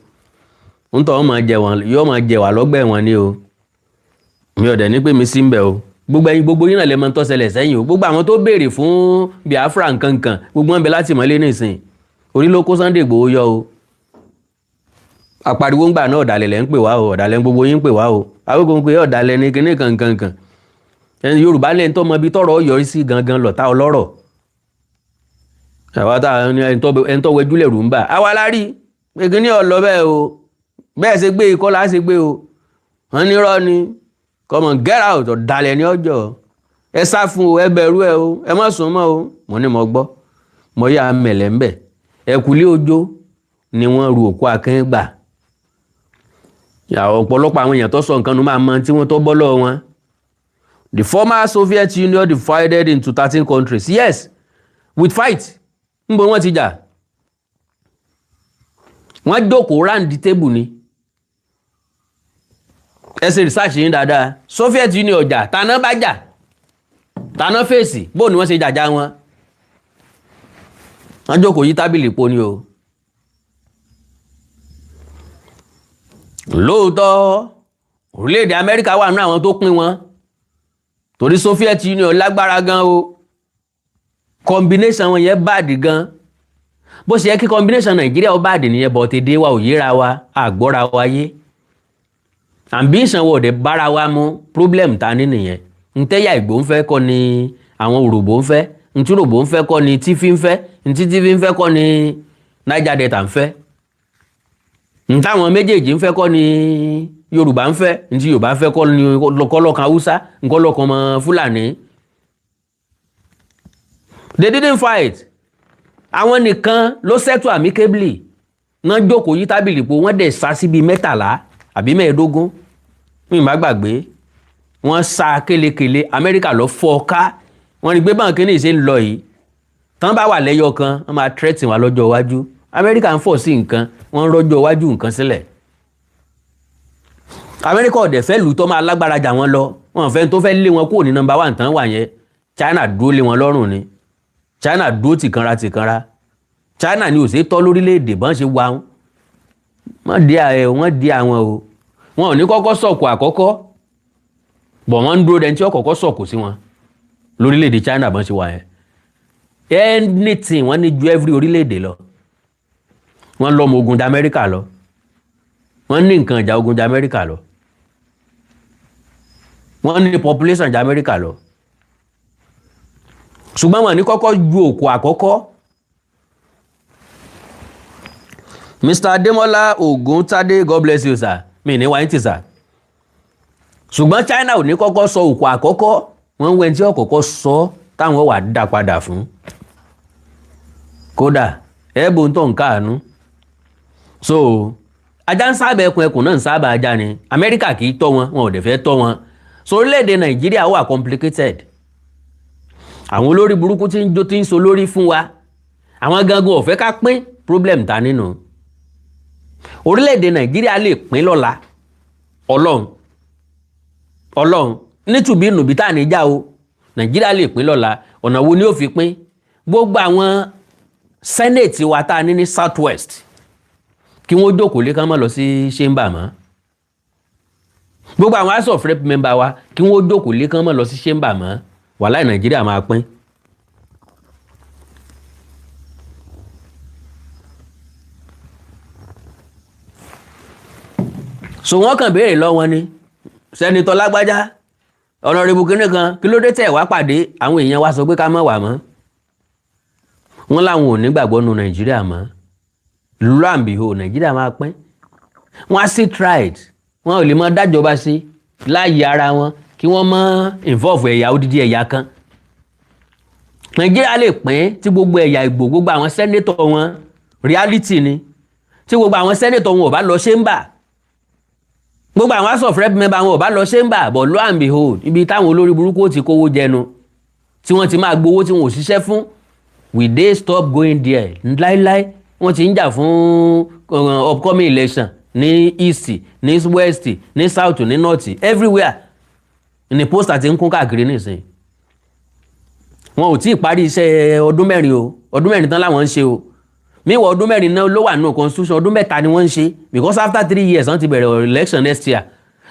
[SPEAKER 2] Ń tọ́ wọn máa jẹ wọn, yóò máa jẹ wà lọ́gbà ẹ̀wọ̀n ni o. Mi ò dẹ̀ ní pé mi sí ń bẹ̀ o. Gbogbo ẹ̀yin, gbogbo yín náà lè mọ tó ṣẹlẹ̀ sẹ́yìn o. Gbogbo àwọn tó béèrè fún Biafra nkankan, gbogbo wọn bẹ láti mọ́lé nísìn. Orí ló kó Sunday Igboho yọ o. Apariwo ńgbà náà, ọ̀dàlẹ̀ lẹ́ ń pè wá o, ọ̀dàlẹ̀ gbogbo yín ń pè wá o. Awíkó ń pè ọ̀dàlẹ̀ ní kinní kankankan. Ẹni Yorùbá lẹ́ni tó mọ ibi tọ́rọ̀ yọrí sí gangan lọ̀tá ọlọ́rọ̀. Àwa tá ẹni tó wẹjú lẹ̀rù ń bà. Àwa la rí pé kinní ọ̀lọ́ bẹ́ẹ̀ o. Bẹ́ẹ̀ ṣe gbé ikọ́ la ṣe gbé o. Wọ́n ní irọ́ ni. Come on, get out, ọ̀dàlẹ̀ ní ọjọ́. Ẹ sá fún o, ẹ bẹ̀rù ẹ o, ẹ má sùn mọ́ o. Mo ní mo gbọ́. Mo yà mẹ̀lẹ́ ń bẹ̀. Ẹ̀kúlé ojó ni wọ́n ru òkú Akin gbà. Ọ̀pọ̀lọpọ̀ àwọn èèyàn tó sọ nǹkan nu máa mọ tí wọ́n tó bọ́ lọ́wọ́ wọn. The former Soviet Union divided into 13 countries. Yes, with fight. Níbo wọ́n ti jà? Wọ́n jókòó round table ni. Ẹ ṣe research yín dáadáa. Soviet Union jà, tàná bá jà, tàná fèsì, bó ni wọ́n ṣe jàjà wọn? Wọ́n jókòó yí tábìlì po ni o. Lóòótọ́, orílẹ̀-èdè Amẹ́ríkà wà nínú àwọn tó pín wọn, torí Soviet Union lágbára gan o. Combination wọn yẹn bad gan. Bó ṣe yẹ kí combination Nàìjíríà ó bad nìyẹn, bọ̀ tèdè wa ò yéra wa, àgbọ́ra wa yé, ambition wo dé bára wa mú. Problem ta ní nìyẹn. Ntẹ́yà Ìgbò ń fẹ́ kọ́ ni àwọn Òròbó ń fẹ́, Ntí Urhobo ń fẹ́ kọ́ ni Tiv ń fẹ́, ntí Tiv ń fẹ́ kọ́ ni Niger Delta ń fẹ́, ntáwọn méjèèjì ń fẹ́ kọ́ ni Yorùbá ń fẹ́, ntí Yorùbá ń fẹ́ kọ́ ni kọ́lọ́kan Haúsá, nkọ́lọ́kan ọmọ Fúlàní. They didn't fight. Àwọn nìkan ló settle amicably náà, jókòó yí tábìlì po, wọ́n dẹ̀ sá síbi 13 àbí 15, mi má gbàgbé. Wọ́n sá kélekèle, Amẹ́ríkà lọ fọ́ ọ ká. Wọ́n rí pé báwọn kìíní ṣe ń lọ yìí, tán bá wà lẹ́yọ kan, wọ́n máa threaten wa lọ́jọ́ iwájú. Amẹ́ríkà ń fọ̀ sí nǹkan, wọ́n ń rọ́jọ́ iwájú nǹkan sílẹ̀. Amẹ́ríkà ọ̀dẹ̀ fẹ́ lù tó máa lágbára jà wọ́n lọ. Wọ́n fẹ́ tó fẹ́ lé wọn kúrò ní number one tán wà yẹn. China dúró lé wọn lọ́rùn ni. China dúró tìkanra tìkanra. China ni ò ṣe tọ́ lórílẹ̀‐èdè bọ́n ṣe wà. Wọ́n di wọ́n di àwọn o. Wọn ò ní kọ́kọ́ sọ̀kò àkọ́kọ́ bọ̀, wọ́n ń dúró dẹni tí ó kọ́kọ́ sọ̀kò sí wọn lórílẹ̀‐èdè. China bọ́n ṣe wà yẹn, anything wọ́n ní ju every orílẹ̀‐èdè lọ. Wọ́n lọ́mọ ogun da Amẹ́ríkà lọ, wọ́n ní nǹkan ìjà ogun da Amẹ́ríkà lọ, wọ́n ní population ja Amẹ́ríkà lọ, ṣùgbọ́n wọn ní kọ́kọ́ ju òkú àkọ́kọ́. Mr. Ademola Oguntade, God bless you, sir. Mi ní wáyé tì, sir. Ṣùgbọ́n China ò ní kọ́kọ́ sọ òkú àkọ́kọ́. Wọ́n ń wẹ́n tí ọ̀kọ̀ọ̀kọ́ sọ táwọn wà dá padà fún. Kódà ẹ̀bùn tó ń káàánú. So ajá ń sábà ẹkùn, ẹkùn náà ń sábà ajá ni. Amẹ́ríkà kì í tọ́ wọn, wọn ò dẹ̀ fẹ́ tọ́ wọn. So orílẹ̀-èdè Nàìjíríà wà complicated. Àwọn olórí burúkú tí ń jó, tí ń so lórí fún wa, àwọn gangan ò fẹ́ ká pín. Problem ta nínú orílẹ̀-èdè Nàìjíríà lè pín lọ́la. Ọlọ́run, Ọlọ́run nítùbí nùbí tá à ní já o. Nàìjíríà lè pín lọ́la. Ọ̀nà wo ni ó fi pín? Gbogbo àwọn senate wa tá a ní ní South West, kí wọ́n jókòó lé, kán má lọ sí chamber mọ́. Gbogbo àwọn House of Rep member wa, kí wọ́n jókòó lé, kán má lọ sí chamber mọ́. Wàláì, Nàìjíríà máa pín. So wọ́n kàn béèrè lọ́wọ́ ni, senator lágbájá, honourable kínní kan, kí ló dé tẹ̀ wá pàdé? Àwọn èèyàn wa sọ pé ká má wà mọ́. Wọ́n láwọn ò ní gbàgbọ́ nu Nàìjíríà mọ́. Lo and behold, Nàìjíríà máa pín. Wọ́n á sì tried. Wọ́n ò lè mọ dájọba sí láàyè ara wọn kí wọ́n mọ involve ẹ̀yà, odidi ẹ̀yà kan. Nàìjíríà lè pín tí gbogbo ẹ̀yà Ìgbò, gbogbo àwọn senator wọn, reality ni, tí gbogbo àwọn senator wọn ò bá lọ chamber, gbogbo àwọn House of Rep member wọn ò bá lọ chamber. But lo and behold, ibi táwọn olórí burúkú ó ti kówó jẹnu, tí wọ́n ti máa gbowó tí wọn ò ṣiṣẹ́ fún, will they stop going there? Láíláí. Wọ́n ti ń jà fún upcoming election ní east, ní west, ní south, ní north, everywhere ní poster ti ń kún káàkiri nísìnyí. Wọn ò tí ì parí iṣẹ́ ọdún 4 o. Ọdún 4 tán láwọn ń ṣe o. Míwọ ọdún 4 náà ló wà nínú constitution, ọdún 3 ni wọ́n ń ṣe, because after 3 years wọ́n ti bẹ̀rẹ̀ election next year.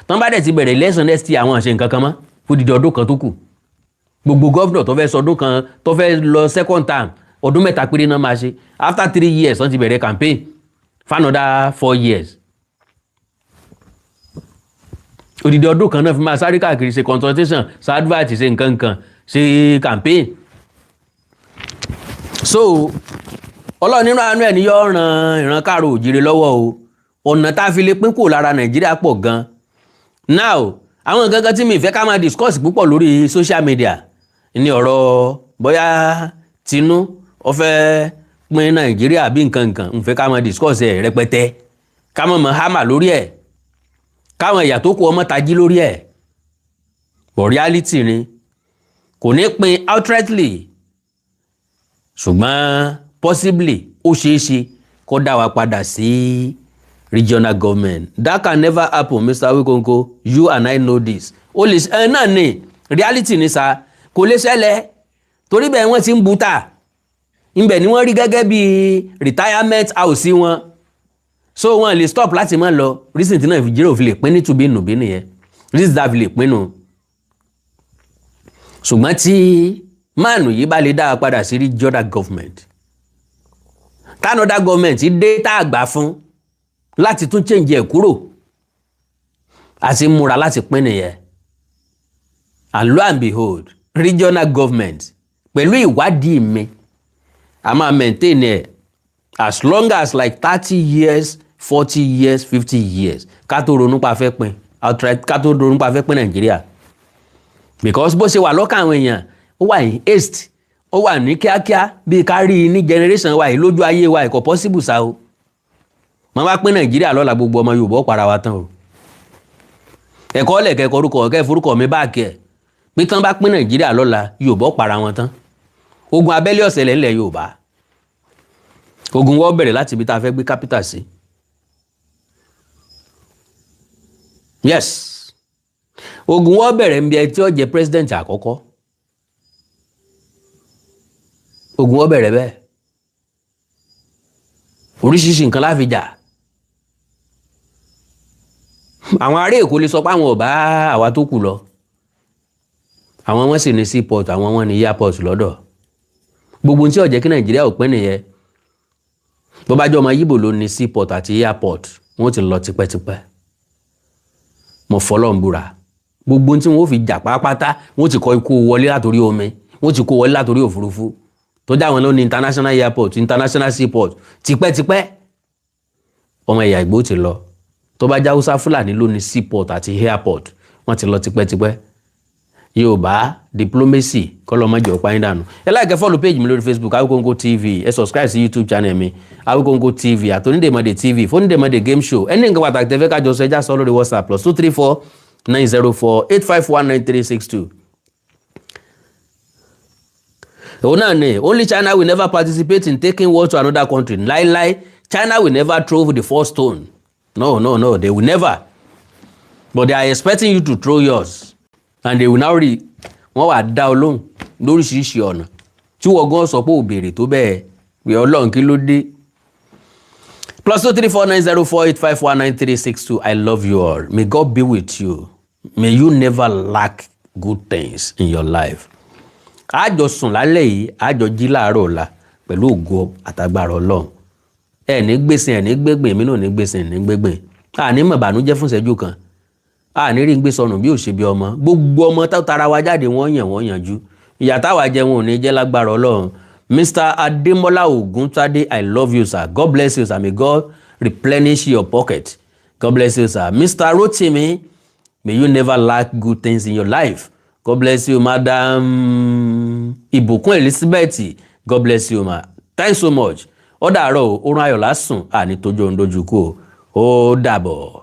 [SPEAKER 2] Tán bá dẹ̀ ti bẹ̀rẹ̀ election next year, àwọn àṣẹ nǹkan kan mọ́ fún dídí ọdún kan tó kù. Gbogbo governor tó fẹ́ sọdún kan, tó fẹ́ lọ second term, ọdún 3 péré náà máa ṣe. After 3 years, wọ́n ti bẹ̀rẹ̀ campaign for another 4 years. Odidi ọdún kan náà fi máa sáré káàkiri, ṣe consultation, ṣe advert, ṣe nǹkan nǹkan, ṣe campaign. So Ọlọ́run nínú àánú ẹ̀ ní yóò ran ìran káàró òjìrè lọ́wọ́ o. Ọ̀nà tá a fi lè pín kúrò lára Nàìjíríà pọ̀ gan. Now, àwọn nǹkan kan tí mi fẹ́ ká máa discuss púpọ̀ lórí social media ní ọ̀rọ̀ bóyá tinú ó fẹ́ pín Nàìjíríà bí nǹkan nǹkan, ń fẹ́ ká máa discuss ẹ̀ rẹpẹtẹ, ká máa mọ hámà lórí ẹ̀, káwọn ẹ̀yà tó kù ọmọ tají lórí ẹ̀. But reality ni, kò ní pín outrightly, ṣùgbọ́n possibly, ó ṣeé ṣe kó dá wa padà sí regional government. That can never happen, Mr. Awikonko. You and I know this. Ó lè ẹ náà ní reality ni sa, kò lè ṣẹlẹ̀, torí bẹ́ẹ̀ wọ́n ti ń buta ibẹ̀ ni wọ́n rí gẹ́gẹ́ bí retirement house wọn, so wọn lè stop láti máa lọ. Reason tí Nàìjíríà ò fi lè pín ní tùbí nùbí nìyẹn, reason tá a fi lè pín nù. Ṣùgbọ́n tí máàlù yìí bá lè dá a padà sí regional government, tí another government dé tá a gbà fún láti tún change ẹ̀ kúrò, àti múra láti pín nìyẹn. And lo and behold, regional government Pẹ̀lú ìwádìí mi, a máa maintain ẹ̀ as long as like 30 years, 40 years, 50 years ká tó ronú pa fẹ́ pín outright, ká tó ronú pa fẹ́ pín Nàìjíríà, because bó ṣe wà lọ́kàn àwọn èèyàn, ó wà ní haste, ó wà ní kíákíá, bíi ká rí i ní generation wa yìí, lójú ayé wa. Kò possible sa o. Wọ́n bá pín Nàìjíríà lọ́la, gbogbo ọmọ Yorùbá ó para wa tán o. Ẹ̀kọ́ lẹ̀kẹ́ orúkọ kẹ́ forúkọ mi báàkì ẹ̀ pé tán bá pín Nàìjíríà lọ́la, Yorùbá ó para wọn tán. Ogun abẹ́lé ọ̀sẹ̀lẹ̀ ńlẹ̀ Yorùbá. Ogun wọ́n bẹ̀rẹ̀ láti ibi tá a fẹ́ gbé capital sí. Yes, ogun wọ́n bẹ̀rẹ̀ ń bí ẹ tí ó jẹ́ president àkọ́kọ́. Ogun wọ́n bẹ̀rẹ̀ bẹ́ẹ̀. Oríṣiríṣi nǹkan la fi jà. Àwọn ará Èkó lè sọ pé àwọn ò bá àwa tó kù lọ. Àwọn wọn sì ní seaport, àwọn wọn ní airport lọ́dọ̀. Gbogbo tí ó jẹ́ kí Nàìjíríà ò pín nìyẹn. Bó bá jẹ́ ọmọ Yíbò ló ní seaport àti airport, wọ́n ti lọ tipẹ́tipẹ́. Mo fọlọ́n búra, gbogbo tí wọ́n fi jà pátápátá, wọ́n ti kọ́ ikú wọlé látòrí omi, wọ́n ti kó wọlé látòrí òfurufú. Tó dá àwọn ló ní international airport, international seaport tipẹ́tipẹ́. Ọmọ ẹ̀yà Ìgbò ti lọ. Tó bá jẹ́ Haúsá Fúlàní ló ní seaport àti airport, wọ́n ti lọ tipẹ́tipẹ́. Yorùbá diplomacy kọlọmọjọ pààyàn dànù. Ẹ like, follow page mi lórí Facebook, Awikonko TV. Ẹ subscribe sí YouTube channel mi, Awikonko TV, àtOnídèmọdè TV, fOnídèmọdè game show. Ẹni nǹkan pàtàkì tẹ́fẹ́ kájọ sọ, ẹjá sọ lórí WhatsApp, +234 904 851 9362. Òun náà ni only China will never participate in taking war to another country. Láíláí, China will never throw the first stone. No, no, no, they will never, but they are expecting you to throw yours and they will now re wọ́n wà dá ọ lóhùn lóríṣiríṣi ọ̀nà tí wọ́n gan sọ pé ò béèrè tó bẹ́ẹ̀ pé Ọlọ́run, kí ló dé? +234 904 851 9362. I love you all. May God be with you. May you never lack good things in your life. Àjọ sùn lálẹ́ yìí, àjọ jí láàárọ̀ ọ̀la pẹ̀lú ògo àtàgbàrà Ọlọ́run. Ẹ ní gbèsè, ẹ ní gbégbè, èmi náà ní gbèsè, ní gbégbè. Àní mọ̀ bànújẹ́ fún ìṣẹ́jú kan, àní rí ń gbé sọnù bí ò ṣe bí ọmọ. Gbogbo ọmọ tó tara wa jáde, wọ́n yàn, wọ́n yànjú. Ìyà táwa jẹ, wọn ò ní jẹ́ lágbára Ọlọ́run. Mr. Ademola Oguntade, I love you, sir. God bless you, sir. May God replenish your pocket. God bless you, sir. Mr. Rotimi, may you never lack good things in your life. God bless you. Madam Ìbùkún Elizabeth, God bless you, ma. Thanks so much. Ó dàárọ̀ o, oorun ayọ̀ lásùn, àní tójú ohun dojú kú o. Ó dàbọ̀.